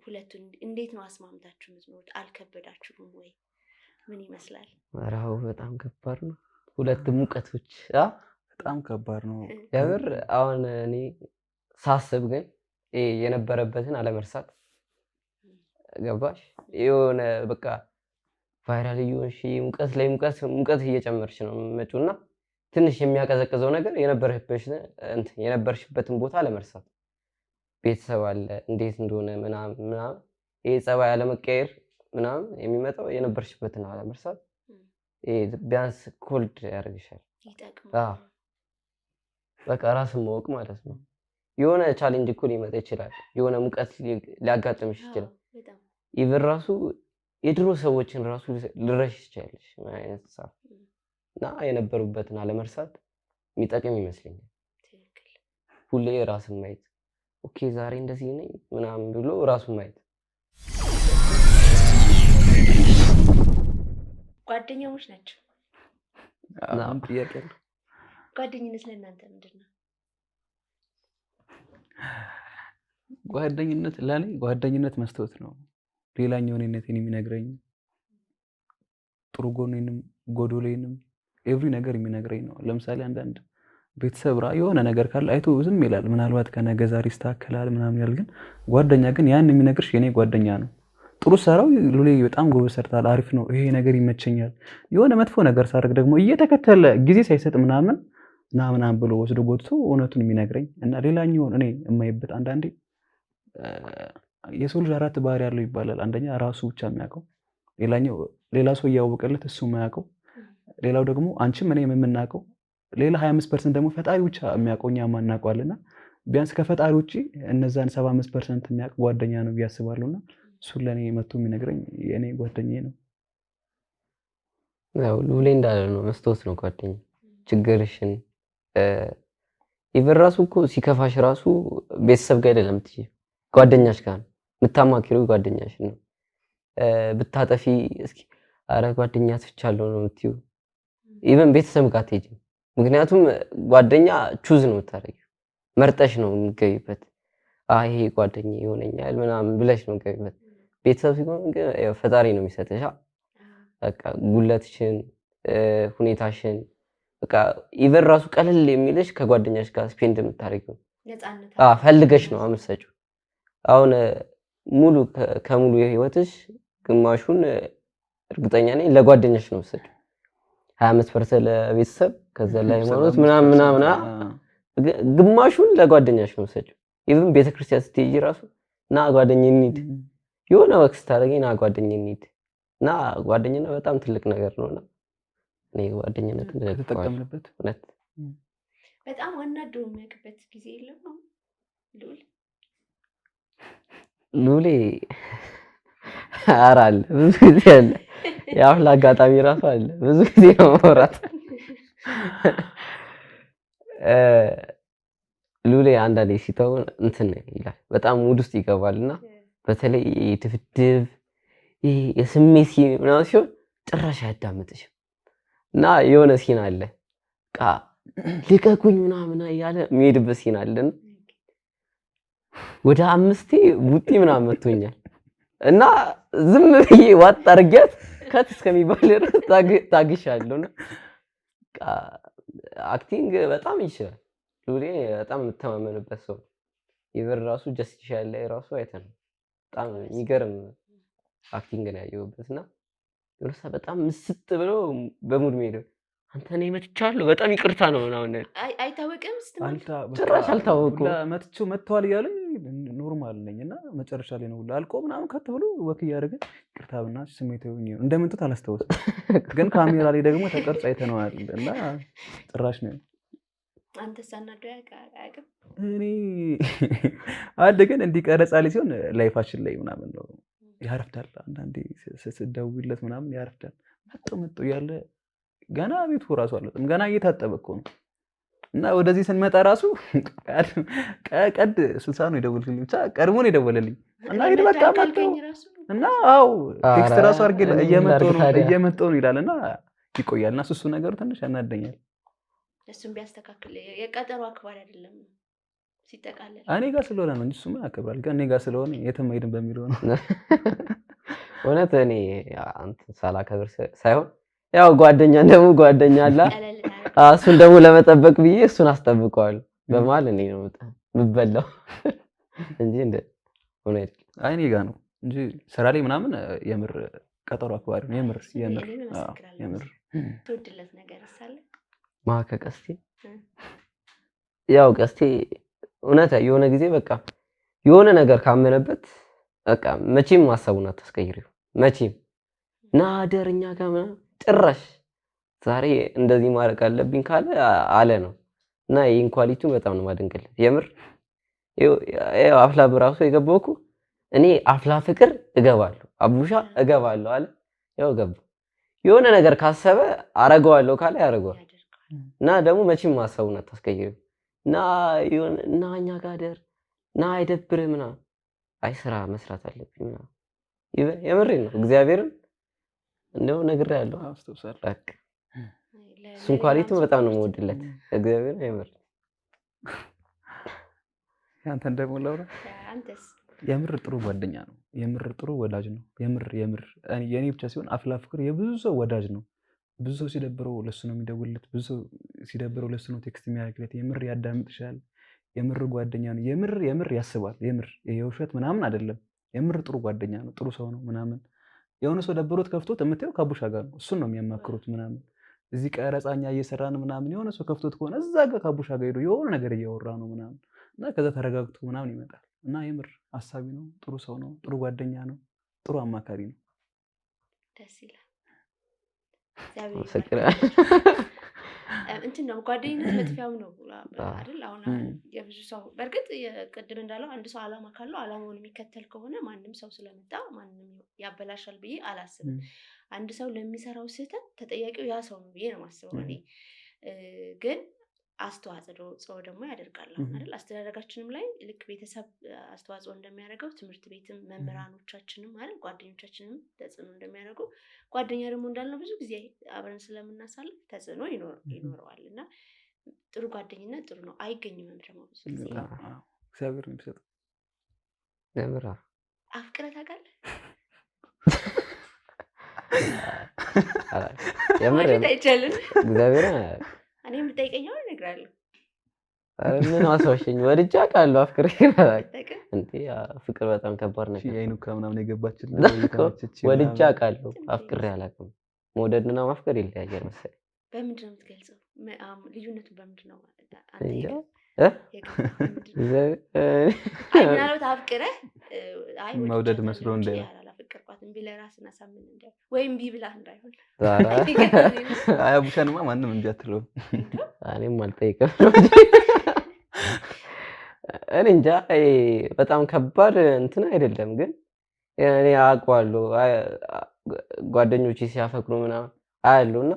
ሁለቱን እንዴት ነው አስማምታችሁ የምትኖሩት? አልከበዳችሁም ወይ? ምን ይመስላል? ኧረ በጣም ከባድ ነው። ሁለት ሙቀቶች በጣም ከባድ ነው የምር። አሁን እኔ ሳስብ ግን የነበረበትን አለመርሳት ገባሽ? የሆነ በቃ viral እየሆንሽ ሙቀት ላይ ሙቀት እየጨመርሽ ነው የምትመጪው እና ትንሽ የሚያቀዘቅዘው ነገር የነበርሽበትን ቦታ አለመርሳት። ቤተሰብ አለ እንዴት እንደሆነ ምናምን ምናምን፣ ይሄ ጸባይ አለመቀየር ምናምን የሚመጣው የነበርሽበትን አለመርሳት ይሄ ቢያንስ cold ያደርግሻል። በቃ ራስን ማወቅ ማለት ነው። የሆነ challenge እኮ ሊመጣ ይችላል። የሆነ ሙቀት ሊያጋጥምሽ ይችላል። Even ራሱ የድሮ ሰዎችን ራሱ ልረሽ ይችላልሽ አይነት ጻፍ እና የነበሩበትን አለመርሳት የሚጠቅም ይመስለኛል። ሁሌ ራስን ማየት okay ዛሬ እንደዚህ ነኝ ምናምን ብሎ ራሱን ማየት። ጓደኛሞች ናቸው። ጥያቄ አለ። ጓደኝነት ለእናንተ ምንድን ነው? ጓደኝነት ለእኔ ጓደኝነት መስታወት ነው። ሌላኛው እኔነቴን የሚነግረኝ ጥሩ ጎኔንም ጎዶሌንም every ነገር የሚነግረኝ ነው። ለምሳሌ አንዳንድ ቤተሰብ የሆነ ነገር ካለ አይቶ ዝም ይላል። ምናልባት ከነገ ዛሬ ይስተካከላል ምናምን ያል፣ ግን ጓደኛ ግን ያን የሚነግርሽ የኔ ጓደኛ ነው። ጥሩ ሰራው ሉሌ በጣም ጎበዝ ሰርታል፣ አሪፍ ነው፣ ይሄ ነገር ይመቸኛል። የሆነ መጥፎ ነገር ሳደርግ ደግሞ እየተከተለ ጊዜ ሳይሰጥ ምናምን ና ምናምን ብሎ ወስዶ ጎትቶ እውነቱን የሚነግረኝ እና ሌላኛውን እኔ የማይበት አንዳንዴ የሰው ልጅ አራት ባህሪ ያለው ይባላል። አንደኛ ራሱ ብቻ የሚያውቀው፣ ሌላኛው ሌላ ሰው እያወቀለት እሱ የማያውቀው፣ ሌላው ደግሞ አንቺም እኔም የምናውቀው፣ ሌላ 25% ደግሞ ፈጣሪ ብቻ የሚያውቀው እኛ ማናውቀዋልና ቢያንስ ከፈጣሪ ውጭ እነዛን 75% የሚያውቅ ጓደኛ ነው ብዬ አስባለሁና እሱን ለእኔ መጥቶ የሚነግረኝ የእኔ ጓደኛዬ ነው። ያው ሉሌ እንዳለ ነው፣ መስታወት ነው ጓደኛ። ችግርሽን even ራሱ እኮ ሲከፋሽ ራሱ ቤተሰብ ጋር አይደለም የምትሄጂው፣ ጓደኛሽ ጋር ነው የምታማክሪው፣ ጓደኛሽ ነው። ብታጠፊ እስኪ አረ ጓደኛ አጥፍቻለሁ ነው የምትይው። Even ቤተሰብ ጋር አትሄጂም። ምክንያቱም ጓደኛ choose ነው የምታደርጊው፣ መርጠሽ ነው የምትገቢበት። አይ ይሄ ጓደኛ ይሆነኛል ምናምን ብለሽ ነው የምትገቢበት። ቤተሰብ ሲሆን ግን ያው ፈጣሪ ነው የሚሰጥሽ። በቃ ጉለትሽን፣ ሁኔታሽን በቃ even ራሱ ቀለል የሚልሽ ከጓደኛሽ ጋር spend የምታደርጊው ፈልገሽ ነው የምትሰጪው። አሁን ሙሉ ከሙሉ የህይወትሽ ግማሹን እርግጠኛ ነኝ ለጓደኛሽ ነው የምትሰጪው። 25% ለቤተሰብ፣ ከዛ ለሃይማኖት ምናምን ምናምን፣ ግማሹን ለጓደኛሽ ነው የምትሰጪው። Even ቤተክርስቲያን ስትሄጂ ራሱ ና ጓደኛዬ እንሂድ፣ የሆነ ወቅት ስታደርጊ ና ጓደኛዬ እንሂድ እና ጓደኝነት በጣም ትልቅ ነገር ነውና እኔ ጓደኝነትን ተጠቀምንበት። እውነት በጣም አናዶ የሚያውቅበት ጊዜ የለም ነው ልዑል? ሉሌ ኧረ አለ፣ ብዙ ጊዜ አለ። የአፍላ አጋጣሚ ራሱ አለ። ብዙ ጊዜ ነው ማውራት። ሉሌ አንዳንዴ ሲተውን እንትን ይላል፣ በጣም mood ውስጥ ይገባል እና በተለይ ድብድብ የስሜት scene ምናምን ሲሆን ጭራሽ አያዳምጥሽም። እና የሆነ scene አለ በቃ ልቀቁኝ ምናምን እያለ የሚሄድበት scene አለን። ወደ 5 ቡጢ ምናምን መቶኛል እና ዝም ብዬ ዋጥ አድርጊያት cut እስከሚባል ድረስ ታግሻለሁ። እና acting በጣም ይችላል ሉሌ፣ በጣም የምተማመንበት ሰው። Even ራሱ ጀስቲሻል ላይ ራሱ አይተነው በጣም የሚገርም acting ነው ያየሁበት። እና የሆነ ሰዓት በጣም ምስጥ ብሎ በ mood መሄድ አንተ እኔ መትቻለሁ በጣም ይቅርታ ነው ምናምን አይታወቅም ስትመጣ ጭራሽ አልታወኩም። መትቼው መጥተዋል እያሉኝ Normal ነኝ። እና መጨረሻ ላይ ነው ሁሉ አልቆ ምናምን ከት ብሎ walk እያደረግን ይቅርታ በእናትሽ ስሜታዊ ሆኜ ነው እንደምንቱት አላስታውስም፣ ግን ካሜራ ላይ ደግሞ ተቀርጾ አይተነዋል። እና ጭራሽ ነው። አንተስ አናዶ አያውቅም? እኔ አለ፣ ግን እንዲህ ቀረጻ ላይ ሲሆን life ኣችን ላይ ምናምን ነው ያረፍዳል። አንዳንዴ ስደውልለት ምናምን ያረፍዳል። መጡ መጡ እያለ ገና ቤቱ ራሱ አልወጣም፣ ገና እየታጠበ እኮ ነው። እና ወደዚህ ስንመጣ ራሱ ቀድ 60 ነው የደወልክልኝ፣ ብቻ ቀድሞ ነው የደወለልኝ። እና ሂድ በቃ መጡ እና አዎ text ራሱ አድርጌ እየመጡ ነው እየመጡ ነው ይላል እና ይቆያል። እና እሱ ነገሩ ትንሽ ያናደኛል። እሱም ቢያስተካክል፣ የቀጠሮ አክባሪ አይደለም ሲጠቃለል። እኔ ጋር ስለሆነ ነው እንጂ እሱማ ያከብራል። ግን እኔ ጋር ስለሆነ የትም አይሄድም በሚለው ነው። እውነት እኔ አንተ ሳላከብር ሳይሆን ያው ጓደኛ ደግሞ ጓደኛ አለ፣ እሱን ደግሞ ለመጠበቅ ብዬ እሱን አስጠብቀዋለሁ። በመሀል እኔ ነው የምበላው እንጂ እንደ ሆነ አይደለም። አይ እኔ ጋር ነው እንጂ ስራ ላይ ምናምን የምር ቀጠሮ አክባሪ ነው። የምር የምር የምር። ትወድለት ነገር አለ? ማ ከቀስቴ? ያው ቀስቴ እውነት የሆነ ጊዜ በቃ የሆነ ነገር ካመነበት በቃ መቼም ሀሳቡን አታስቀይሪው። መቼም ና አደር እኛ ጋር ምናምን ጭራሽ ዛሬ እንደዚህ ማድረግ አለብኝ ካለ አለ ነው። እና ይህን quality ውን በጣም ነው የማደንቅለት። የምር ይኸው አፍላ በራሱ የገባው እኮ እኔ አፍላ ፍቅር እገባለሁ አቡሻ እገባለሁ አለ። ያው ገባ። የሆነ ነገር ካሰበ አረገዋለሁ ካለ ያደርገዋል። እና ደግሞ መቼም ሀሳቡን አታስቀይሪው። እና የሆነ እና እኛ ጋር አደር ና አይደብርህ ምናምን፣ አይ ስራ መስራት አለብኝ ምናምን። የምሬን ነው፣ እግዚአብሔርን እንደው ነግሬሃለሁ። አስታውሳለሁ። በቃ እሱን quality ውን በጣም ነው የምወድለት። እግዚአብሔርን የምር። ያንተን ደግሞ ላውራ። አንተስ? የምር ጥሩ ጓደኛ ነው። የምር ጥሩ ወዳጅ ነው። የምር የምር የኔ ብቻ ሲሆን አፍላ ፍቅር የብዙ ሰው ወዳጅ ነው። ብዙ ሰው ሲደብረው ለሱ ነው የሚደውልለት። ብዙ ሰው ሲደብረው ለሱ ነው text የሚያደርግለት። የምር ያዳምጥሻል። የምር ጓደኛ ነው። የምር የምር ያስባል። የምር የውሸት ምናምን አይደለም። የምር ጥሩ ጓደኛ ነው። ጥሩ ሰው ነው ምናምን። የሆነ ሰው ደብሮት ከፍቶት የምታየው ከአቡሻ ጋር ነው። እሱን ነው የሚያማክሩት ምናምን። እዚህ ቀረጻኛ እየሰራን ምናምን የሆነ ሰው ከፍቶት ከሆነ እዛ ጋር ከአቡሻ ጋር ሄዶ የሆነ ነገር እያወራ ነው ምናምን እና ከዛ ተረጋግቶ ምናምን ይመጣል። እና የምር አሳቢ ነው። ጥሩ ሰው ነው። ጥሩ ጓደኛ ነው። ጥሩ አማካሪ ነው። ደስ ይላል። አመሰግናለሁ። እንትን ነው፣ ጓደኝነት መጥፊያም ነው አይደል? አሁን የብዙ ሰው በእርግጥ ቅድም እንዳለው አንድ ሰው አላማ ካለው አላማውን የሚከተል ከሆነ ማንም ሰው ስለመጣ ማንም ያበላሻል ብዬ አላስብም። አንድ ሰው ለሚሰራው ስህተት ተጠያቂው ያ ሰው ነው ብዬ ነው የማስበው እኔ። ግን አስተዋጽኦ ደግሞ ያደርጋል አሁን አይደል? አስተዳደጋችንም ላይ ልክ ቤተሰብ አስተዋጽኦ እንደሚያደርገው ትምህርት ቤትም መምህራኖቻችንም አይደል ጓደኞቻችንም ተጽዕኖ እንደሚያደርጉ፣ ጓደኛ ደግሞ እንዳልነው ብዙ ጊዜ አብረን ስለምናሳልፍ ተጽዕኖ ይኖረዋል። እና ጥሩ ጓደኝነት ጥሩ ነው፣ አይገኝምም ደግሞ ብዙ ጊዜ። እግዚአብሔር ነው የሚሰጠው። የምር። አፍቅረህ ታውቃለህ? የምር። ማሸት አይቻልም። እግዚአብሔርን። እኔም ብጠይቀኝ አሁን እነግርሃለሁ። ኧረ ምን አስዋሸኝ? ወድጄ አውቃለሁ፣ አፍቅሬ አላውቅም። አታውቅም? እንዴ ፍቅር በጣም ከባድ ነገር። አይኑካ ምናምን የገባችልን ወድጄ አውቃለሁ፣ አፍቅሬ አላውቅም። መውደድና ማፍቀር ይለያያል መሰለኝ። በምንድን ነው የምትገልጸው? ልዩነቱን በምንድን ነው አንተ እንጃ። የገባህ በምንድን ነው? አይ ምናልባት አፍቅረህ አይ መውደድ ወድጃታለሁ መስሎ እንጂ እንዳይሆን። አላፈቀርኳትም ብለህ ራስህን አሳምን እንዳይሆን ወይም እምቢ ብላህ እንዳይሆን። አይ አቡሻንማ ማንም እምቢ አትለውም። እኔም አልጠይቅም። እኔ እንጃ በጣም ከባድ እንትን አይደለም፣ ግን እኔ አውቀዋለሁ። ጓደኞቼ ሲያፈቅሩ ምናምን አያለሁ እና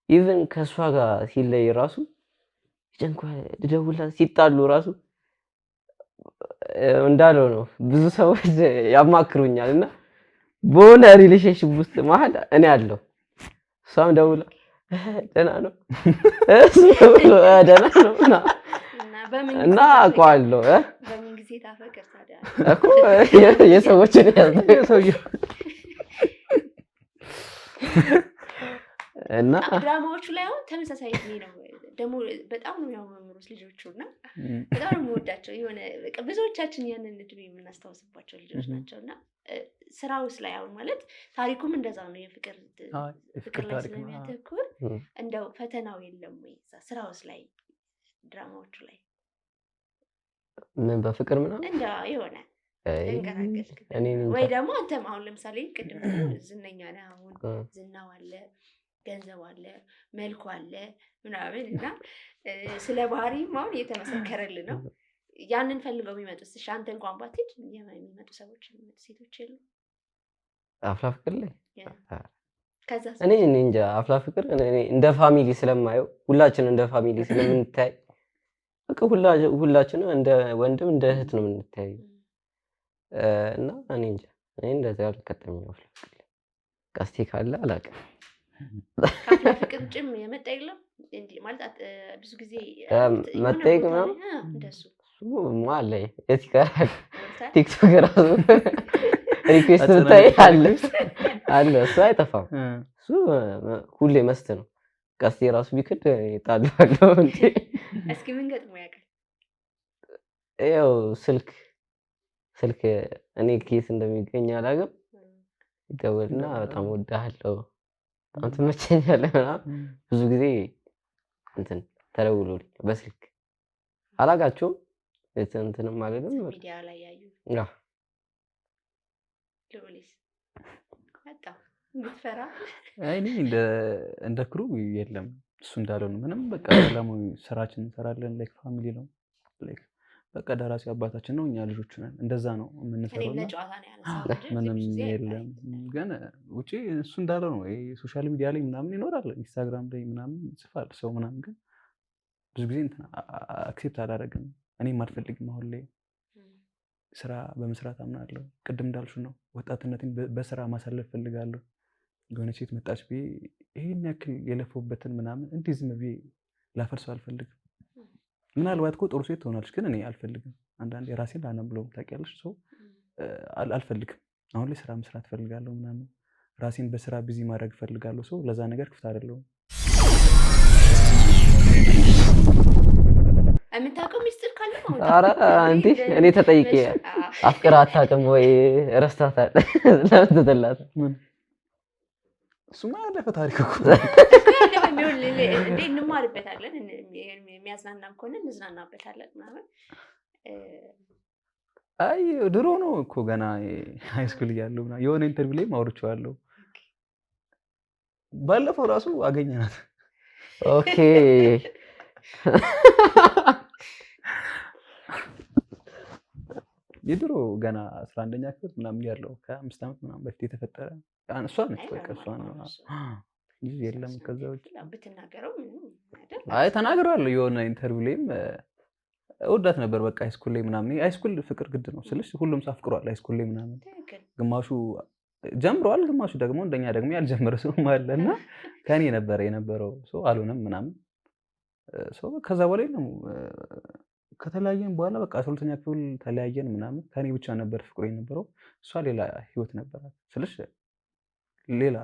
even ከእሷ ጋር ሲለይ ራሱ ይጨንቀዋል። ልደውልላት ሲጣሉ ራሱ እንዳለው ነው። ብዙ ሰዎች ያማክሩኛል እና በሆነ relationship ውስጥ መሀል እኔ አለሁ። እሷም ደውላ ደህና ነው፣ እሱ ደውሎ ደህና ነው በምን እና ጊዜ ታፈቅር? አውቀዋለሁ እ በምን ጊዜ ታፈቅር ታዲያ? እኮ የሰዎችን ያዝ ሰውየው እና ድራማዎቹ ላይ አሁን ተመሳሳይ እድሜ ነው ደግሞ፣ በጣም ነው የሚያማምሩት ልጆቹ እና በጣም ነው የምወዳቸው። የሆነ በቃ ብዙዎቻችን ያንን እድሜ የምናስታውስባቸው ልጆች ናቸው። እና ስራውስ ላይ አሁን ማለት ታሪኩም እንደዛ ነው፣ የፍቅር የፍቅር ፍቅር ላይ ታሪክ ነው። ስለሚያተኩር እንደው ፈተናው የለም ወይ እዛ ስራውስ ላይ ድራማዎቹ ላይ? ምን በፍቅር ምናምን እንደ የሆነ አይ፣ ተንቀሳቀስክ እኔ እንጃ። ወይ ደግሞ አንተም አሁን ለምሳሌ ቅድም ደግሞ ዝነኛ ነህ፣ አሁን ዝናው አለ፣ ገንዘብ አለ፣ መልኩ አለ ምናምን እና ስለ ባህሪም አሁን እየተመሰከረልህ ነው። ያንን ፈልገው የሚመጡት እሺ፣ አንተ እንኳን ባትሄድ የሚመጡ ሰዎች፣ የሚመጡ ሴቶች የሉ? አፍላ ፍቅር ላይ ከዛ እኔ እንጃ፣ አፍላ ፍቅር እኔ እንደ family ስለማየው፣ ሁላችን እንደ family ስለምንታይ በቃ ሁላችንም እንደ ወንድም እንደ እህት ነው የምንታየው። እና እኔ እንጃ፣ እኔ እንደዚያ አልገጠመኝም። አፍላ ፍቅር ላይ ቀስቴ ካለ አላውቅም። ከአፍላ ፍቅር ውጭም የመጣ የለም እንዲህ ማለት ብዙ ጊዜ የሆነ መጠየቅ ቦታ ላይ ምናምን? እንደሱ። እሱማ አለ፣ የት ይቀራል? ሞልቷል። ቲክቶክ ራሱ request ብታይ አለ አለ፣ እሱ አይጠፋም። እሱ ሁሌ must ነው። ቀስቴ ራሱ ቢክድ እጣለዋለሁ እንዴ። እስኪ ምን ገጥሞ ያውቃል? ያው ስልክ እኔ ከየት እንደሚገኝ አላውቅም። ይደወልና በጣም እወድሃለሁ፣ በጣም ትመቸኛለህ ምናምን፣ ብዙ ጊዜ እንትን ተደውሎልኝ በስልክ፣ አላውቃቸውም፣ እንትንም አልልም። ሚዲያ ላይ ያዩ አዎ። ልዑልስ መጣ የምትፈራ? አይ፣ እኔ እንደ crew የለም፣ እሱ እንዳለው ነው። ምንም በቃ ሰላማዊ ስራችን እንሰራለን። Like family ነው። Like በቃ ደራሲ አባታችን ነው፣ እኛ ልጆቹ ነን። እንደዛ ነው የምንሰራው። እኔም እና ለጨዋታ ነው ያነሳሁት እንጂ ምንም ብዙ ጊዜ የለም። ግን ውጪ እሱ እንዳለው ነው። ይሄ social media ላይ ምናምን ይኖራል፣ ኢንስታግራም ላይ ምናምን ይጽፋል ሰው ምናምን፣ ግን ብዙ ጊዜ እንትን accept አላደርግም። እኔም አልፈልግም አሁን ላይ፣ ስራ በመስራት አምናለሁ። ቅድም እንዳልሽው ነው፣ ወጣትነቴን በስራ ማሳለፍ ፈልጋለሁ። የሆነ ሴት መጣች ብዬ ይሄን ያክል የለፈውበትን ምናምን እንዲህ ዝም ብዬ ላፈርሰው አልፈልግም። ምናልባት እኮ ጥሩ ሴት ትሆናለች፣ ግን እኔ አልፈልግም። አንዳንዴ ራሴን ላነብለውም ታውቂያለሽ፣ ሰው አልፈልግም። አሁን ላይ ስራ መስራት ፈልጋለሁ ምናምን፣ ራሴን በስራ busy ማድረግ ፈልጋለሁ። ሰው ለዛ ነገር ክፍት አይደለሁም። የምታውቀው ሚስጥር ካለ ማውጣት። ኧረ እንዴ፣ እኔ ተጠይቄ አፍቅራ አታውቅም ወይ፣ ረስታታል፣ ለምን ትጥላታለህ? ምን፣ እሱማ ያለፈ ታሪክ እኮ። ያለፈ ቢሆን እንዴ እንማርበታለን፣ የሚያዝናናም ከሆነ እንዝናናበታለን ምናምን። አይ፣ ድሮ ነው እኮ፣ ገና high school እያለሁ ምናምን የሆነ interview ላይ አውርቼዋለሁ። ባለፈው ራሱ አገኘናት። Okay። የድሮ ገና 11ኛ ክፍል ምናምን ያለው ከ5 ዓመት ምናምን በፊት የተፈጠረ እሷ ነች። በቃ እሷ ነው እንጂ የለም ከዛ ውጭ። ብትናገረው ምንም አይደል? አይ፣ ተናግሬዋለሁ። የሆነ interview ላይም እወዳት ነበር። በቃ high school ላይ ምናምን፣ high school ፍቅር ግድ ነው ስልሽ ሁሉም ሰው አፍቅሯል high school ላይ ምናምን። ግማሹ ጀምረዋል፣ ግማሹ ደግሞ እንደኛ ደግሞ ያልጀመረ ሰውም አለ እና ከኔ ነበረ የነበረው ሰው አልሆነም ምናምን። ሰው ከዛ በላይ ነው፣ ከተለያየን በኋላ በቃ 12ኛ ክፍል ተለያየን ምናምን። ከኔ ብቻ ነበር ፍቅሩ የነበረው። እሷ ሌላ ህይወት ነበራት ስልሽ ሌላ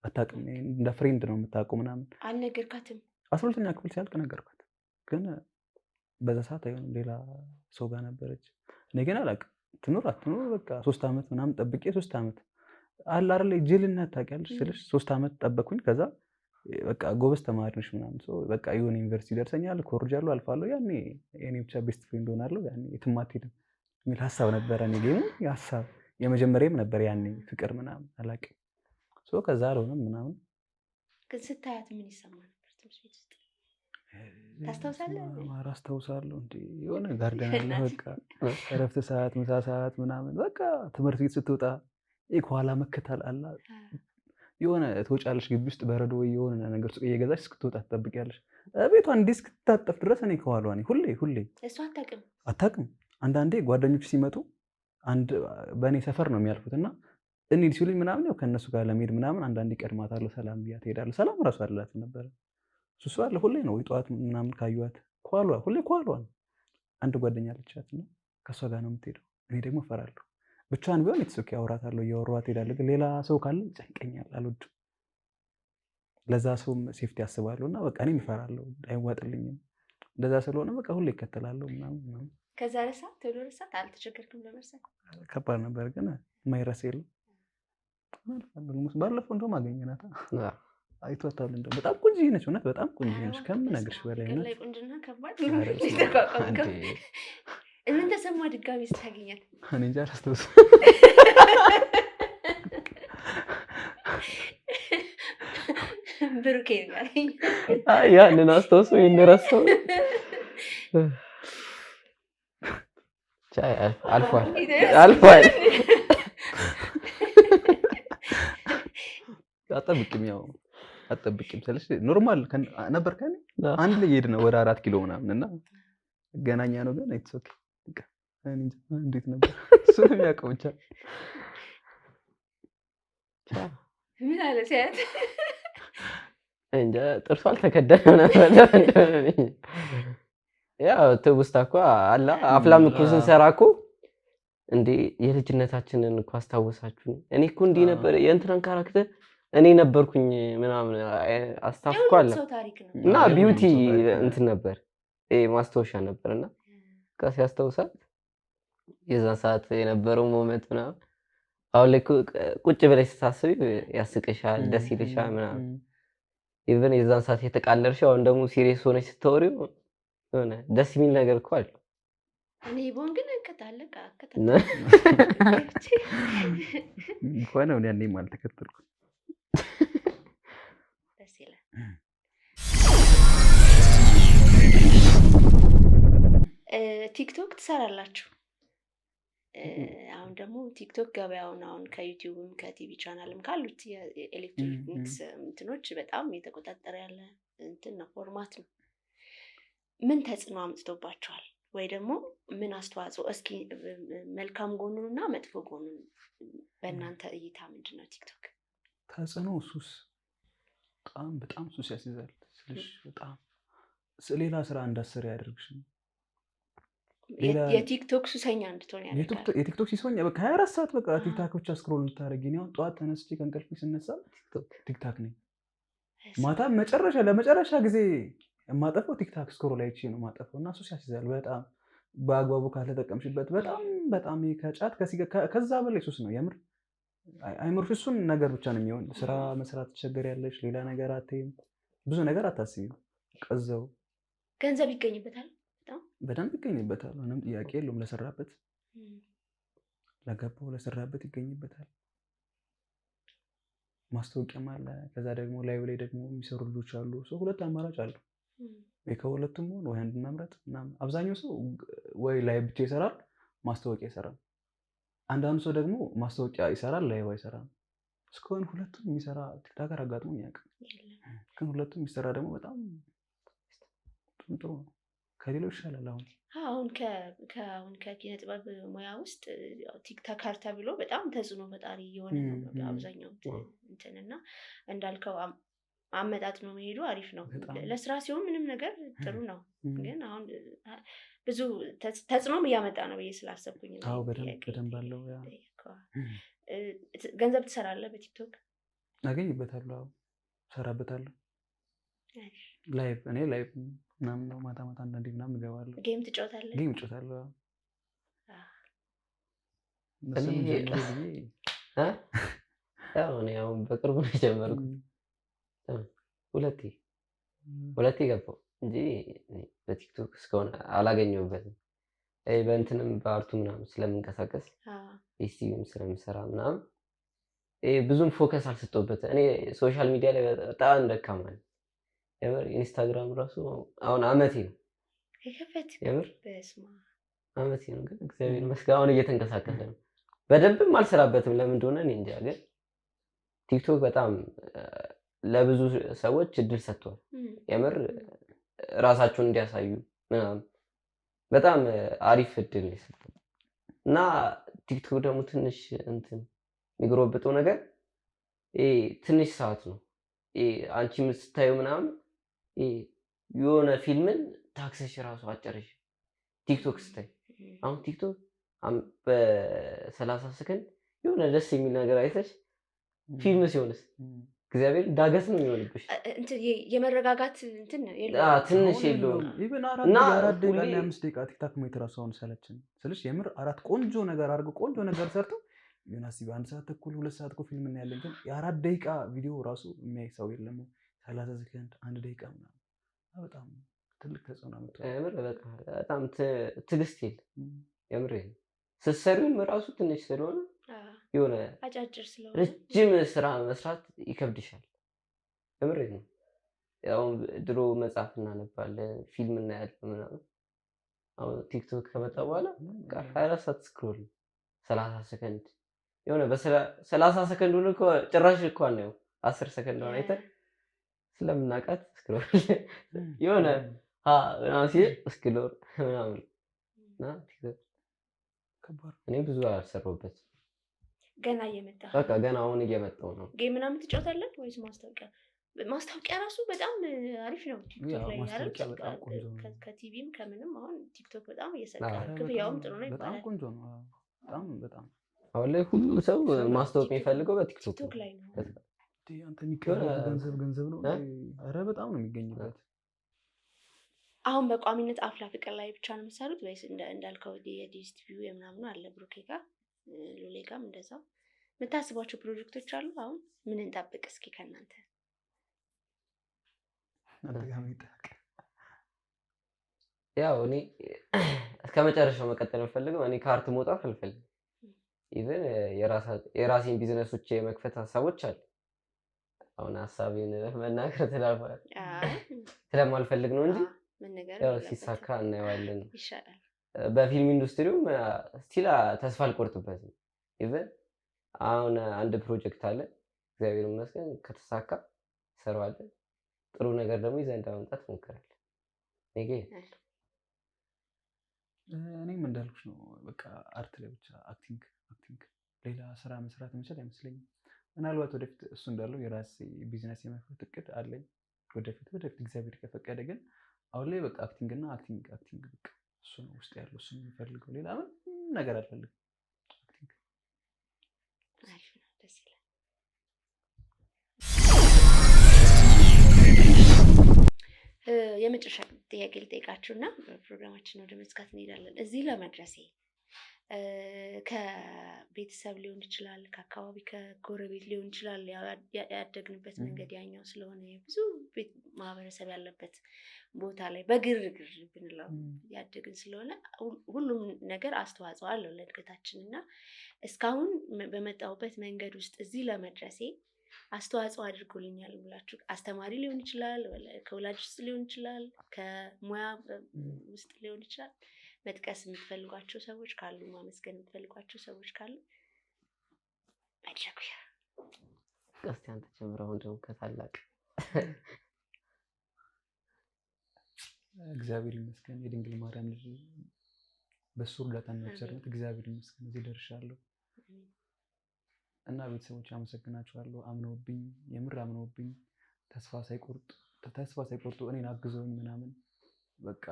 አታውቅም፣ እንደ friend ነው የምታውቀው ምናምን። አልነገርካትም? 12ኛ ክፍል ሲያልቅ ነገርኳት፣ ግን በዛ ሰዓት አይሆንም፣ ሌላ ሰው ጋር ነበረች። እኔ ግን አላውቅም ትኑር አትኑር። በቃ 3 ዓመት ምናምን ጠብቄ፣ 3 ዓመት አለ አይደል ጅልነት ታውቂያለሽ ስልሽ 3 ዓመት ጠበቅኩኝ። ከዛ በቃ ጎበዝ ተማሪ ነሽ ምናምን፣ ሰው በቃ የሆነ ዩኒቨርሲቲ ደርሰኛል፣ ኮርጃለሁ፣ አልፋለሁ፣ ያኔ የኔ ብቻ best friend ሆናለሁ፣ ያኔ የትም አትሄድም የሚል ሀሳብ ነበረ። እኔ game ኡ ሀሳብ የመጀመሪያም ነበር ያኔ ፍቅር ምናምን አላውቅም። So ከዛ አልሆነም ምናምን። ግን ስታያት ምን ይሰማ ነበር ትምህርት ቤት ውስጥ ታስታውሳለህ? ኧረ አስታውሳለሁ እንዴ፣ የሆነ garden አለ፣ በቃ እረፍት ሰዓት፣ ምሳ ሰዓት ምናምን፣ በቃ ትምህርት ቤት ስትወጣ ይሄ ከኋላ መከተል አለ፣ የሆነ ትወጫለሽ ግቢ ውስጥ በረዶ ወይ የሆነ ነገር ሱቅ እየገዛሽ እስክትወጣ ትጠብቂያለሽ። ቤቷ እንዲህ እስክትታጠፍ ድረስ እኔ ከኋሏ ነኝ ሁሌ ሁሌ። እሷ አታውቅም? አታውቅም። አንዳንዴ ጓደኞች ሲመጡ አንድ በእኔ ሰፈር ነው የሚያልፉት እና እንሂድ ሲሉኝ ምናምን ያው ከእነሱ ጋር ለመሄድ ምናምን አንዳንዴ ቀድማታለሁ፣ ሰላም ብያት እሄዳለሁ። ሰላም እራሱ አልላትም ነበረ። እሱ አለ ሁሌ ነው ወይ ጠዋት ምናምን ካዩዋት ከኋሏ፣ ሁሌ ከኋሏ ነው። አንድ ጓደኛ አለቻት እና ከእሷ ጋር ነው የምትሄደው። እኔ ደግሞ እፈራለሁ። ብቻዋን ቢሆን it's okay፣ አወራታለሁ፣ እያወራኋት እሄዳለሁ። ግን ሌላ ሰው ካለ ይጨንቀኛል፣ አልወድም። ለዛ ሰውም safety አስባለሁ እና በቃ እኔም እፈራለሁ፣ አይዋጥልኝም። እንደዛ ስለሆነ በቃ ሁሌ ይከተላለሁ ምናምን ምናምን። ከዛ ረሳት፣ ቶሎ ረሳት? አልተቸገርክም ለመርሳት? ከባድ ነበር ግን የማይረሳ የለም። ባለፈው እንደውም አገኘናታ፣ አይቷታል። እንደውም በጣም ቆንጆዬ ነች፣ እውነት በጣም ቆንጆዬ ነች ከምነግርሽ በላይ ፍቅር እውነት። ላይ ቁንጅና ከባድ ኧረ ነው። በስመ አብ። የተቋቋምከው። እንዴ! ምን ተሰማ ድጋሚ ስታገኛት? እኔ እንጃ አላስታውስም። ብሩኬ ንገረኝ። አይ ያንን አስታውሶ ይሄን ረሳው። ቻይ አልፏል አልፏል። አጠብቅም ያው አጠብቅም ስልሽ normal ነበር ከእኔ አንድ ላይ የሄድን ነው ወደ 4 ኪሎ ምናምን እና ገናኛ ነው ግን it's okay። በቃ እኔ እንጃ እንዴት ነበር እሱ ነው የሚያውቀው ብቻ። ምን አለ ሲያያት? እንጃ ጥርሱ አልተከደነም ነበር። ለምን ያው ትውስታ እኮ አለ። አፍላም እኮ ስንሰራ እኮ እንዴ የልጅነታችንን እኮ አስታወሳችሁን? እኔ እኮ እንዲህ ነበር የእንትናን character እኔ ነበርኩኝ ምናምን አስታፍ እኮ አለ የሁሉም ሰው ታሪክ ነው። እና የሁሉም beauty ሰው ታሪክ ነው። እንትን ነበር ይሄ ማስታወሻ ነበር እና በቃ ሲያስታውሳት የዛን ሰዓት የነበረው moment ምናምን አሁን ላይ እኮ ቁጭ ብለሽ ስታስቢ ያስቅሻል፣ ደስ ይልሻል ምናምን። Even የዛን ሰዓት የተቃለድሽው አሁን ደግሞ serious ሆነሽ ስታወሪው የሆነ ደስ የሚል ነገር እኮ አለው። እኔ ብሆን ግን እከታለሁ እና እንኳን አሁን ያኔም አልተከተልኩም። ደስ ይላል። ቲክቶክ ትሰራላችሁ? አሁን ደግሞ ቲክቶክ ገበያውን አሁን ከዩቲዩብም ከቲቪ ቻናልም ካሉት የኤሌክትሮኒክስ እንትኖች በጣም የተቆጣጠረ ያለ እንትን ነው፣ format ነው። ምን ተጽዕኖ አምጥቶባቸዋል ወይ ደግሞ ምን አስተዋጽኦ? እስኪ መልካም ጎኑን እና መጥፎ ጎኑን በእናንተ እይታ ምንድን ነው ቲክቶክ? ተጽዕኖ ሱስ፣ በጣም በጣም ሱስ ያስይዛል ስልሽ በጣም ሌላ ስራ እንዳትሰሪ ያደርግሽ። የቲክቶክ ሱሰኛ እንድትሆን ያደርጋል። የቲክቶክ ሲሶኛ በቃ 24 ሰዓት በቃ ቲክታክ ብቻ scroll እንድታደርጊ። እኔ አሁን ጠዋት ተነስቼ ከእንቅልፌ ስነሳ ቲክታክ ነኝ። ማታ መጨረሻ ለመጨረሻ ጊዜ የማጠፋው ቲክታክ scroll አይቼ ነው የማጠፋው። እና ሱስ ያስይዛል በጣም በአግባቡ ካልተጠቀምሽበት በጣም በጣም ይሄ ከጫት ከዛ በላይ ሱስ ነው የምር። አይምሮሽ እሱን ነገር ብቻ ነው የሚሆን። ስራ መስራት ትቸገሪያለሽ፣ ሌላ ነገር አትይም፣ ብዙ ነገር አታስቢም። ቀዘው ገንዘብ ይገኝበታል። በደንብ ይገኝበታል። ምንም ጥያቄ የለውም። ለሰራበት ለገባው ለሰራበት ይገኝበታል። ማስታወቂያም አለ። ከዛ ደግሞ live ላይ ደግሞ የሚሰሩ ልጆች አሉ። ሰው ሁለት አማራጭ አለው። ወይ ከሁለቱም መሆን ወይ አንዱን መምረጥ ምናምን። አብዛኛው ሰው ወይ live ብቻ ይሰራል፣ ማስታወቂያ ይሰራል። አንዳንዱ ሰው ደግሞ ማስታወቂያ ይሰራል፣ live አይሰራም። እስካሁን ሁለቱም የሚሰራ TikToker አጋጥሞኝ አያውቅም። የለም። ግን ሁለቱም የሚሰራ ደግሞ በጣም በጣም ጥሩ ነው። ከሌላው ይሻላል። አሁን አሁን አሁን ከኪነ ጥበብ ሙያ ውስጥ ያው TikToker ተብሎ በጣም ተጽዕኖ ፈጣሪ የሆነ ነው አብዛኛው እንትን እና እንዳልከው አመጣጥኖ መሄዱ አሪፍ ነው። በጣም። ለስራ ሲሆን ምንም ነገር ጥሩ ነው። ግን አሁን ብዙ ተጽዕኖም እያመጣ ነው ብዬ ስላሰብኩኝ ነው አዎ ይሄን በደንብ ጥያቄ በደንብ አለው። ያ የጠየቅኩህ። ገንዘብ ትሰራለህ በቲክቶክ? አገኝበታለሁ። አዎ እሰራበታለሁ። አሪፍ። Live እኔ live ምናምን ነው ማታ ማታ አንዳንዴ ምናምን እገባለሁ። Game ትጫወታለህ? Game እጫወታለሁ። አዎ። እነሱንም ጀምሩ ብዬ እ? ያው እኔ አሁን በቅርቡ ነው የጀመርኩት። ሁለቴ ሁለቴ ገባሁ እንጂ እኔ በቲክቶክ እስካሁን አላገኘሁበትም። በእንትንም በ art ኡ ምናምን ስለምንቀሳቀስ ኤስቲቪም ስለምሰራ ምናምን ብዙም focus አልሰጠሁበትም። እኔ social media ላይ በጣም ደካማ ነኝ። የምር ኢንስታግራም ራሱ አሁን አመቴ ነው። የከፈት የምር በስመ አብ። አመቴ ነው፣ ግን እግዚአብሔር ይመስገን አሁን እየተንቀሳቀሰ ነው። በደንብም አልሰራበትም ለምን እንደሆነ እኔ እንጃ። ግን ቲክቶክ በጣም ለብዙ ሰዎች እድል ሰጥቷል። የምር ራሳቸውን እንዲያሳዩ ምናምን በጣም አሪፍ እድል ነው የሰጠው። እና ቲክቶክ ደግሞ ትንሽ እንትን የሚጎረብጠው ነገር ይሄ ትንሽ ሰዓት ነው። ይሄ አንቺ ስታዩ ምናምን ይሄ የሆነ ፊልምን ታክሰሽ ራሱ አጨረሽ ቲክቶክ ስታይ። አሁን ቲክቶክ በ30 ሰከንድ የሆነ ደስ የሚል ነገር አይተሽ ፊልም ሲሆንስ እግዚአብሔር ዳገት ነው የሚሆንብሽ። እንትን የመረጋጋት እንትን የለውም። ትንሽ አሁን የለውም። የለውም። Even እና 4 ደቂቃ ሁሌ እና 5 ደቂቃ ቲክታክ ማየት እራሱ አሁን ሰለችን ስልሽ የምር አራት ቆንጆ ነገር አድርገው ቆንጆ ነገር ሰርተው ዮናስ በአንድ ሰዓት ተኩል 2 ሰዓት እኮ ፊልም እናያለን። ግን የ4 ደቂቃ ቪዲዮ ራሱ የሚያይ ሰው የለም። 30 ሰከንድ 1 ደቂቃ ምናምን በጣም ትልቅ ተጽዕኖ አምጥቷል። የምር በቃ በጣም ትዕግስት የለም። የምር ስትሰሪውም እራሱ ትንሽ ስለሆነ የሆነ አጫጭር ስለሆነ ረጅም ስራ መስራት ይከብድሻል። የምር ነው። ያው ድሮ መጽሐፍ እናነባለን፣ ፊልም እናያለን ምናምን። አሁን ቲክቶክ ከመጣ በኋላ በቃ 24 ሰዓት scroll፣ 30 ሰከንድ የሆነ በ30 ሰከንድ ሁሉ እኮ ጭራሽ እኮ አናየውም። 10 ሰከንድ ሆነ አይተን ስለምናውቃት scroll የሆነ ምናምን ሲል scroll ምናምን እና ቲክቶክ ከባድ። እኔ ብዙ አልሰራሁበትም። ገና እየመጣ በቃ ገና አሁን እየመጣሁ ነው። Game ምናምን ትጫወታለህ ወይስ ማስታወቂያ? ማስታወቂያ ራሱ በጣም አሪፍ ነው ቲክቶክ ላይ አይደል? ማስታወቂያ በጣም ቆንጆ ነው። ከቲቪም ከምንም አሁን ቲክቶክ በጣም እየሰቀለ ክፍያውም ጥሩ ነው በጣም ይባላል። ቆንጆ ነው። በጣም በጣም አሁን ላይ ሁሉም ሰው ማስታወቅ የሚፈልገው በቲክቶክ ቲክቶክ ላይ ነው። አንተ የሚቀርበው ገንዘብ ገንዘብ ነው። ኧረ በጣም ነው የሚገኝበት። አሁን በቋሚነት አፍላ ፍቅር ላይ ብቻ ነው የምትሰሩት ወይስ እንዳልከው የዲኤስቲቪው የምናምኑ አለ ብሩኬ ጋር ሉሌ ጋርም እንደዛው የምታስቧቸው ፕሮጀክቶች አሉ? አሁን ምን እንጠብቅ እስኪ ከእናንተ? ያው እኔ እስከ መጨረሻው መቀጠል የምፈልገው እኔ ከ art መውጣት አልፈልግም። Even የራሴን ቢዝነሶች የመክፈት ሀሳቦች አሉ። አሁን ሀሳቤን መናገር ስለማልፈልግ ነው እንጂ ያው ሲሳካ እናየዋለን። ይሻላል። በፊልም ኢንዱስትሪውም still ተስፋ አልቆርጥበትም። Even አሁን አንድ ፕሮጀክት አለ፣ እግዚአብሔር ይመስገን ከተሳካ እንሰራዋለን። ጥሩ ነገር ደግሞ ይዘን ለመምጣት እንሞክራለን። እኔም እንዳልኩሽ ነው። በቃ art ላይ ብቻ acting acting፣ ሌላ ስራ መስራት የምችል አይመስለኝም። ምናልባት ወደፊት እሱ እንዳለው የራሴ ቢዝነስ የመክፈት እቅድ አለኝ። ወደፊት ወደፊት እግዚአብሔር ከፈቀደ። ግን አሁን ላይ በቃ acting እና acting acting፣ በቃ እሱ ነው ውስጥ ያለው፣ እሱ ነው የምፈልገው። ሌላ ምንም ነገር አልፈልግም። Acting። አሪፍ ነው፣ ደስ ይላል። የመጨረሻ ጥያቄ ልጠይቃችሁ እና ፕሮግራማችን ወደ መዝጋት እንሄዳለን። እዚህ ለመድረሴ ከቤተሰብ ሊሆን ይችላል፣ ከአካባቢ ከጎረቤት ሊሆን ይችላል። ያደግንበት መንገድ ያኛው ስለሆነ ብዙ ማህበረሰብ ያለበት ቦታ ላይ በግርግር ብንለው ያደግን ስለሆነ ሁሉም ነገር አስተዋጽኦ አለው ለእድገታችን እና እስካሁን በመጣሁበት መንገድ ውስጥ እዚህ ለመድረሴ አስተዋጽኦ አድርጎልኛል ብላችሁ አስተማሪ ሊሆን ይችላል፣ ከወላጅ ውስጥ ሊሆን ይችላል፣ ከሙያ ውስጥ ሊሆን ይችላል። መጥቀስ የምትፈልጓቸው ሰዎች ካሉ፣ ማመስገን የምትፈልጓቸው ሰዎች ካሉ መድረኩ ያ። እስኪ አንተ ጀምር። አሁን ደግሞ ከታላቅ እግዚአብሔር ይመስገን የድንግል ማርያም ልጅ በሱ እርዳታና ቸርነት እግዚአብሔር ይመስገን እዚህ ደርሻለሁ። እና ቤተሰቦች አመሰግናችኋለሁ። አምነውብኝ፣ የምር አምነውብኝ ተስፋ ሳይቆርጡ እኔን አግዘውኝ ምናምን በቃ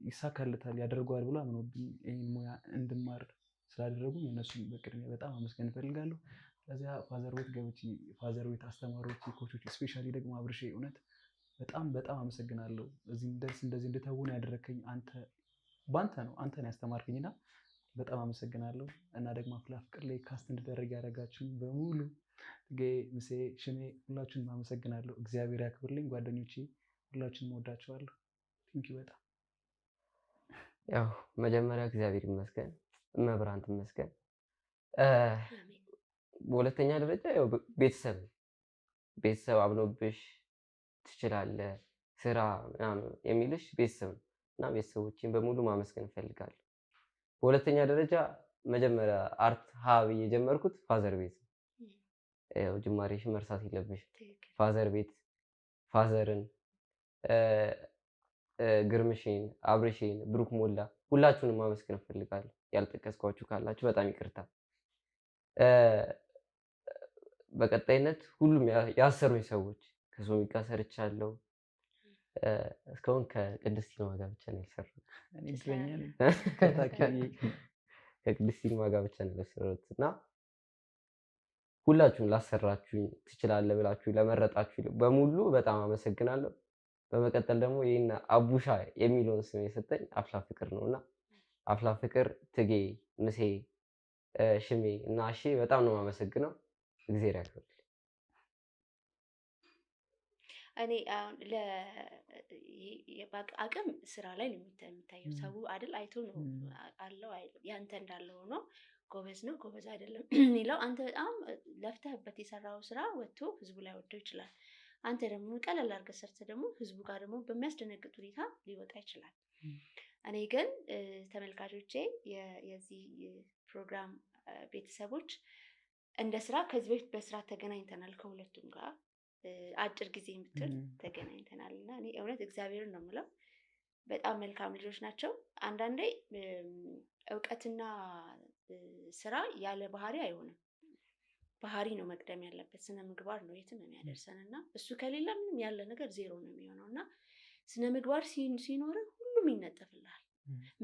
ይሳካለታል ያደርገዋል ብሎ አምነውብኝ ይሄን ሙያ እንድማር ስላደረጉኝ እነሱን በቅድሚያ በጣም አመስገን እፈልጋለሁ። ከዚያ father ቤት ገብቼ father ቤት አስተማሪዎች፣ coach ኦች፣ specially ደግሞ አብርሼ እውነት በጣም በጣም አመሰግናለሁ። እዚህ እንደርስ እንደዚህ እንድተውን ያደረከኝ አንተ ባንተ ነው፣ አንተ ነው ያስተማርከኝና በጣም አመሰግናለሁ። እና ደግሞ አፍላ ፍቅር ላይ cast እንድደረግ ያደረጋችሁኝ በሙሉ ትጌ፣ ምሴ፣ ሽሜ ሁላችሁንም አመሰግናለሁ። እግዚአብሔር ያክብርልኝ። ጓደኞቼ ሁላችሁንም እወዳችኋለሁ። Thank you በጣም። ያው መጀመሪያ እግዚአብሔር ይመስገን፣ እመብርሃን ትመስገን። በሁለተኛ ደረጃ ያው ቤተሰብ ቤተሰብ አምኖብሽ ትችላለህ ስራ ምናምን የሚልሽ ቤተሰብ ነው እና ቤተሰቦቼን በሙሉ ማመስገን እፈልጋለሁ። በሁለተኛ ደረጃ መጀመሪያ art ሀ ብዬ የጀመርኩት father ቤት ነው። ያው ጅማሬሽን መርሳት የለብሽም። Father ቤት father ን፣ ግርምሽን፣ አብርሽን፣ ብሩክ ሞላ ሁላችሁንም ማመስገን እፈልጋለሁ። ያልጠቀስኳችሁ ካላችሁ በጣም ይቅርታ። በቀጣይነት ሁሉም ያሰሩኝ ሰዎች ከሶሚ ጋር ሰርቻለሁ። እስካሁን ከቅድስት ይልማ ጋር ብቻ ነው ያልሰራሁት። ከቅድስት ይልማ ጋር ብቻ ነው ያልሰራሁት እና ሁላችሁም ላሰራችሁኝ ትችላለህ ብላችሁ ለመረጣችሁ በሙሉ በጣም አመሰግናለሁ። በመቀጠል ደግሞ ይሄን አቡሻ የሚለውን ስም የሰጠኝ አፍላ ፍቅር ነውና አፍላ ፍቅር፣ ትጌ፣ ምሴ፣ ሽሜ እና አሼ በጣም ነው የማመሰግነው። እግዚአብሔር ያክብርልኝ። እኔ አሁን አቅም ስራ ላይ ነው የሚታየው። ሰው አይደል አይቶ ነው አለው አይደለም። ያንተ እንዳለ ሆኖ ጎበዝ ነው ጎበዝ አይደለም የሚለው፣ አንተ በጣም ለፍተህበት የሰራው ስራ ወጥቶ ህዝቡ ላይ ወጥቶ ይችላል። አንተ ደግሞ ቀለል አድርገህ ሰርተህ ደግሞ ህዝቡ ጋር ደግሞ በሚያስደነግጥ ሁኔታ ሊወጣ ይችላል። እኔ ግን ተመልካቾቼ፣ የዚህ ፕሮግራም ቤተሰቦች፣ እንደ ስራ ከዚህ በፊት በስራ ተገናኝተናል፣ ከሁለቱም ጋር አጭር ጊዜ የምትል ተገናኝተናል። እና እኔ እውነት እግዚአብሔርን ነው የምለው፣ በጣም መልካም ልጆች ናቸው። አንዳንዴ እውቀትና ስራ ያለ ባህሪ አይሆንም። ባህሪ ነው መቅደም ያለበት፣ ስነ ምግባር ነው የትም የሚያደርሰን። እና እሱ ከሌለ ምንም ያለ ነገር ዜሮ ነው የሚሆነው። እና ስነ ምግባር ሲኖርህ ሁሉም ይነጠፍልሃል።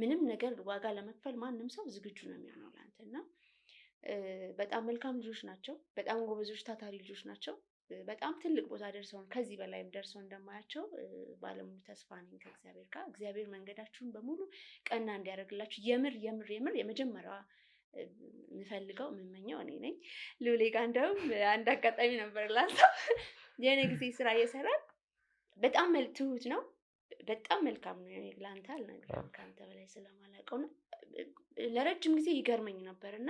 ምንም ነገር ዋጋ ለመክፈል ማንም ሰው ዝግጁ ነው የሚሆነው ለአንተ። እና በጣም መልካም ልጆች ናቸው። በጣም ጎበዞች፣ ታታሪ ልጆች ናቸው። በጣም ትልቅ ቦታ ደርሰው፣ ከዚህ በላይም ደርሰው እንደማያቸው ባለሙሉ ተስፋ ነኝ ከእግዚአብሔር ጋር። እግዚአብሔር መንገዳችሁን በሙሉ ቀና እንዲያደርግላችሁ የምር የምር የምር የመጀመሪያዋ የምፈልገው፣ የምመኘው እኔ ነኝ። ልዑሌ ጋር እንደውም አንድ አጋጣሚ ነበር ላንሳው። የሆነ ጊዜ ስራ እየሰራን፣ በጣም ትሁት ነው፣ በጣም መልካም ነው። እኔ ለአንተ አልነግርህም፣ ከአንተ በላይ ስለማላውቀው ነው። ለረጅም ጊዜ ይገርመኝ ነበር። እና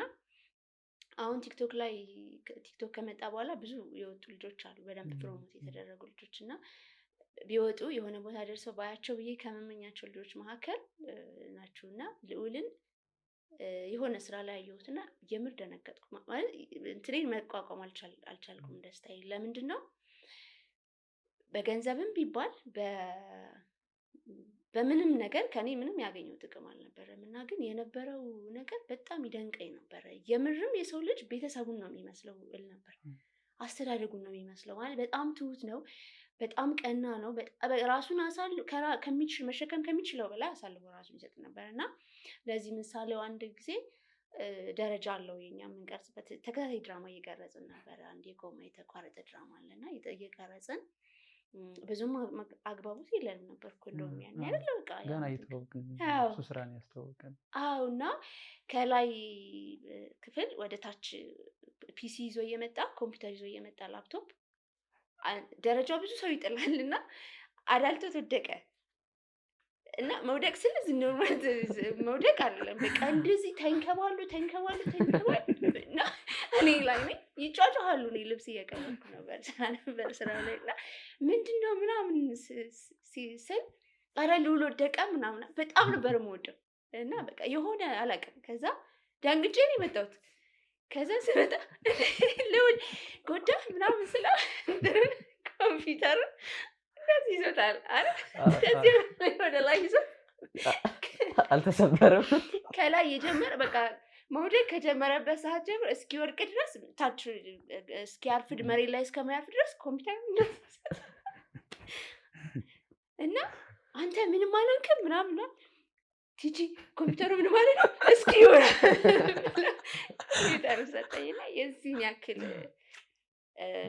አሁን ቲክቶክ ላይ፣ ቲክቶክ ከመጣ በኋላ ብዙ የወጡ ልጆች አሉ፣ በደንብ promote የተደረጉ ልጆች። እና ቢወጡ የሆነ ቦታ ደርሰው ባያቸው ብዬ ከመመኛቸው ልጆች መካከል ናችሁ። እና ልዑልን የሆነ ስራ ላይ አየሁት እና የምር ደነገጥኩ። ማለት እንትኔን መቋቋም አልቻልኩም ደስታዬ። ለምንድን ነው፣ በገንዘብም ቢባል በምንም ነገር ከኔ ምንም ያገኘው ጥቅም አልነበረም። እና ግን የነበረው ነገር በጣም ይደንቀኝ ነበረ። የምርም የሰው ልጅ ቤተሰቡን ነው የሚመስለው እል ነበር። አስተዳደጉን ነው የሚመስለው። ማለት በጣም ትሁት ነው፣ በጣም ቀና ነው። ራሱን ከሚችል፣ መሸከም ከሚችለው በላይ አሳልፎ ራሱን ይሰጥ ነበር። እና ለዚህ ምሳሌው አንድ ጊዜ ደረጃ አለው የኛ የምንቀርጽበት፣ ተከታታይ ድራማ እየቀረጽን ነበረ። አንድ የቆመ የተቋረጠ ድራማ አለና እየቀረጽን ብዙም አግባቦት የለንም ነበር እኮ እንደውም ያኔ፣ አይደለ? በቃ ገና እየተዋወቅን፣ እሱ ስራ ነው ያስተዋወቀን። አዎ፣ እና ከላይ ክፍል ወደ ታች PC ይዞ እየመጣ፣ ኮምፒውተር ይዞ እየመጣ፣ ላፕቶፕ፣ ደረጃው ብዙ ሰው ይጥላል እና አዳልቶት ወደቀ። እና መውደቅ ስል normal መውደቅ አይደለም። በቃ እንደዚህ ተንከባሉ ተንከባሉ ተንከባሉ እና እኔ ላይ ነኝ፣ ይጫጫሃሉ። እኔ ልብስ እየቀየርኩ ነበር፣ ስራ ነበር ስራ ላይ። እና ምንድን ነው ምናምን ስል ኧረ ልዑል ወደቀ ምናምን። በጣም ነበር የምወደው እና በቃ የሆነ አላውቅም። ከዛ ደንግጬ ነው የመጣሁት። ከዛ ስመጣ ልዑል ጎዳህ ምናምን ስለው ኮምፒውተሩ እንደዚህ ይዞታል። አረ እንደዚህ ወደ ላይ ይዞ አልተሰበረም። ከላይ የጀመረ፣ በቃ መውደቅ ከጀመረበት ሰዓት ጀምሮ እስኪወድቅ ድረስ፣ ታች እስኪያርፍ፣ መሬት ላይ እስከሚያርፍ ድረስ ኮምፒውተር እና አንተ ምንም አልሆንክም ምናምን፣ ቲጂ ኮምፒውተሩ ምን ማለት ነው እስኪ ይሆናል ኮምፒውተሩ ሰጠኝና የዚህን ያክል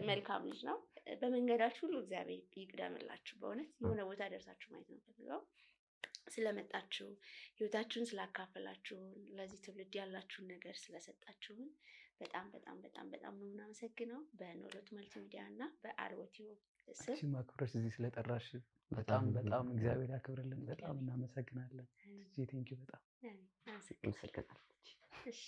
መልካም ልጅ ነው። በመንገዳችሁ ሁሉ እግዚአብሔር ይቅደምላችሁ። በእውነት የሆነ ቦታ ደርሳችሁ ማየት ነው ፈልገው። ስለመጣችሁ፣ ህይወታችሁን ስላካፈላችሁን፣ ለዚህ ትውልድ ያላችሁን ነገር ስለሰጣችሁን በጣም በጣም በጣም በጣም ነው የምናመሰግነው። በኖሎት መልቲ ሚዲያ እና በአርቦቲዮ ስም። አንቺም አክብረሽ እዚህ ስለጠራሽ በጣም በጣም እግዚአብሔር ያክብርልን። በጣም እናመሰግናለን። Thank you በጣም። አመሰግናለሁ። አመሰግናለሁ። እሺ።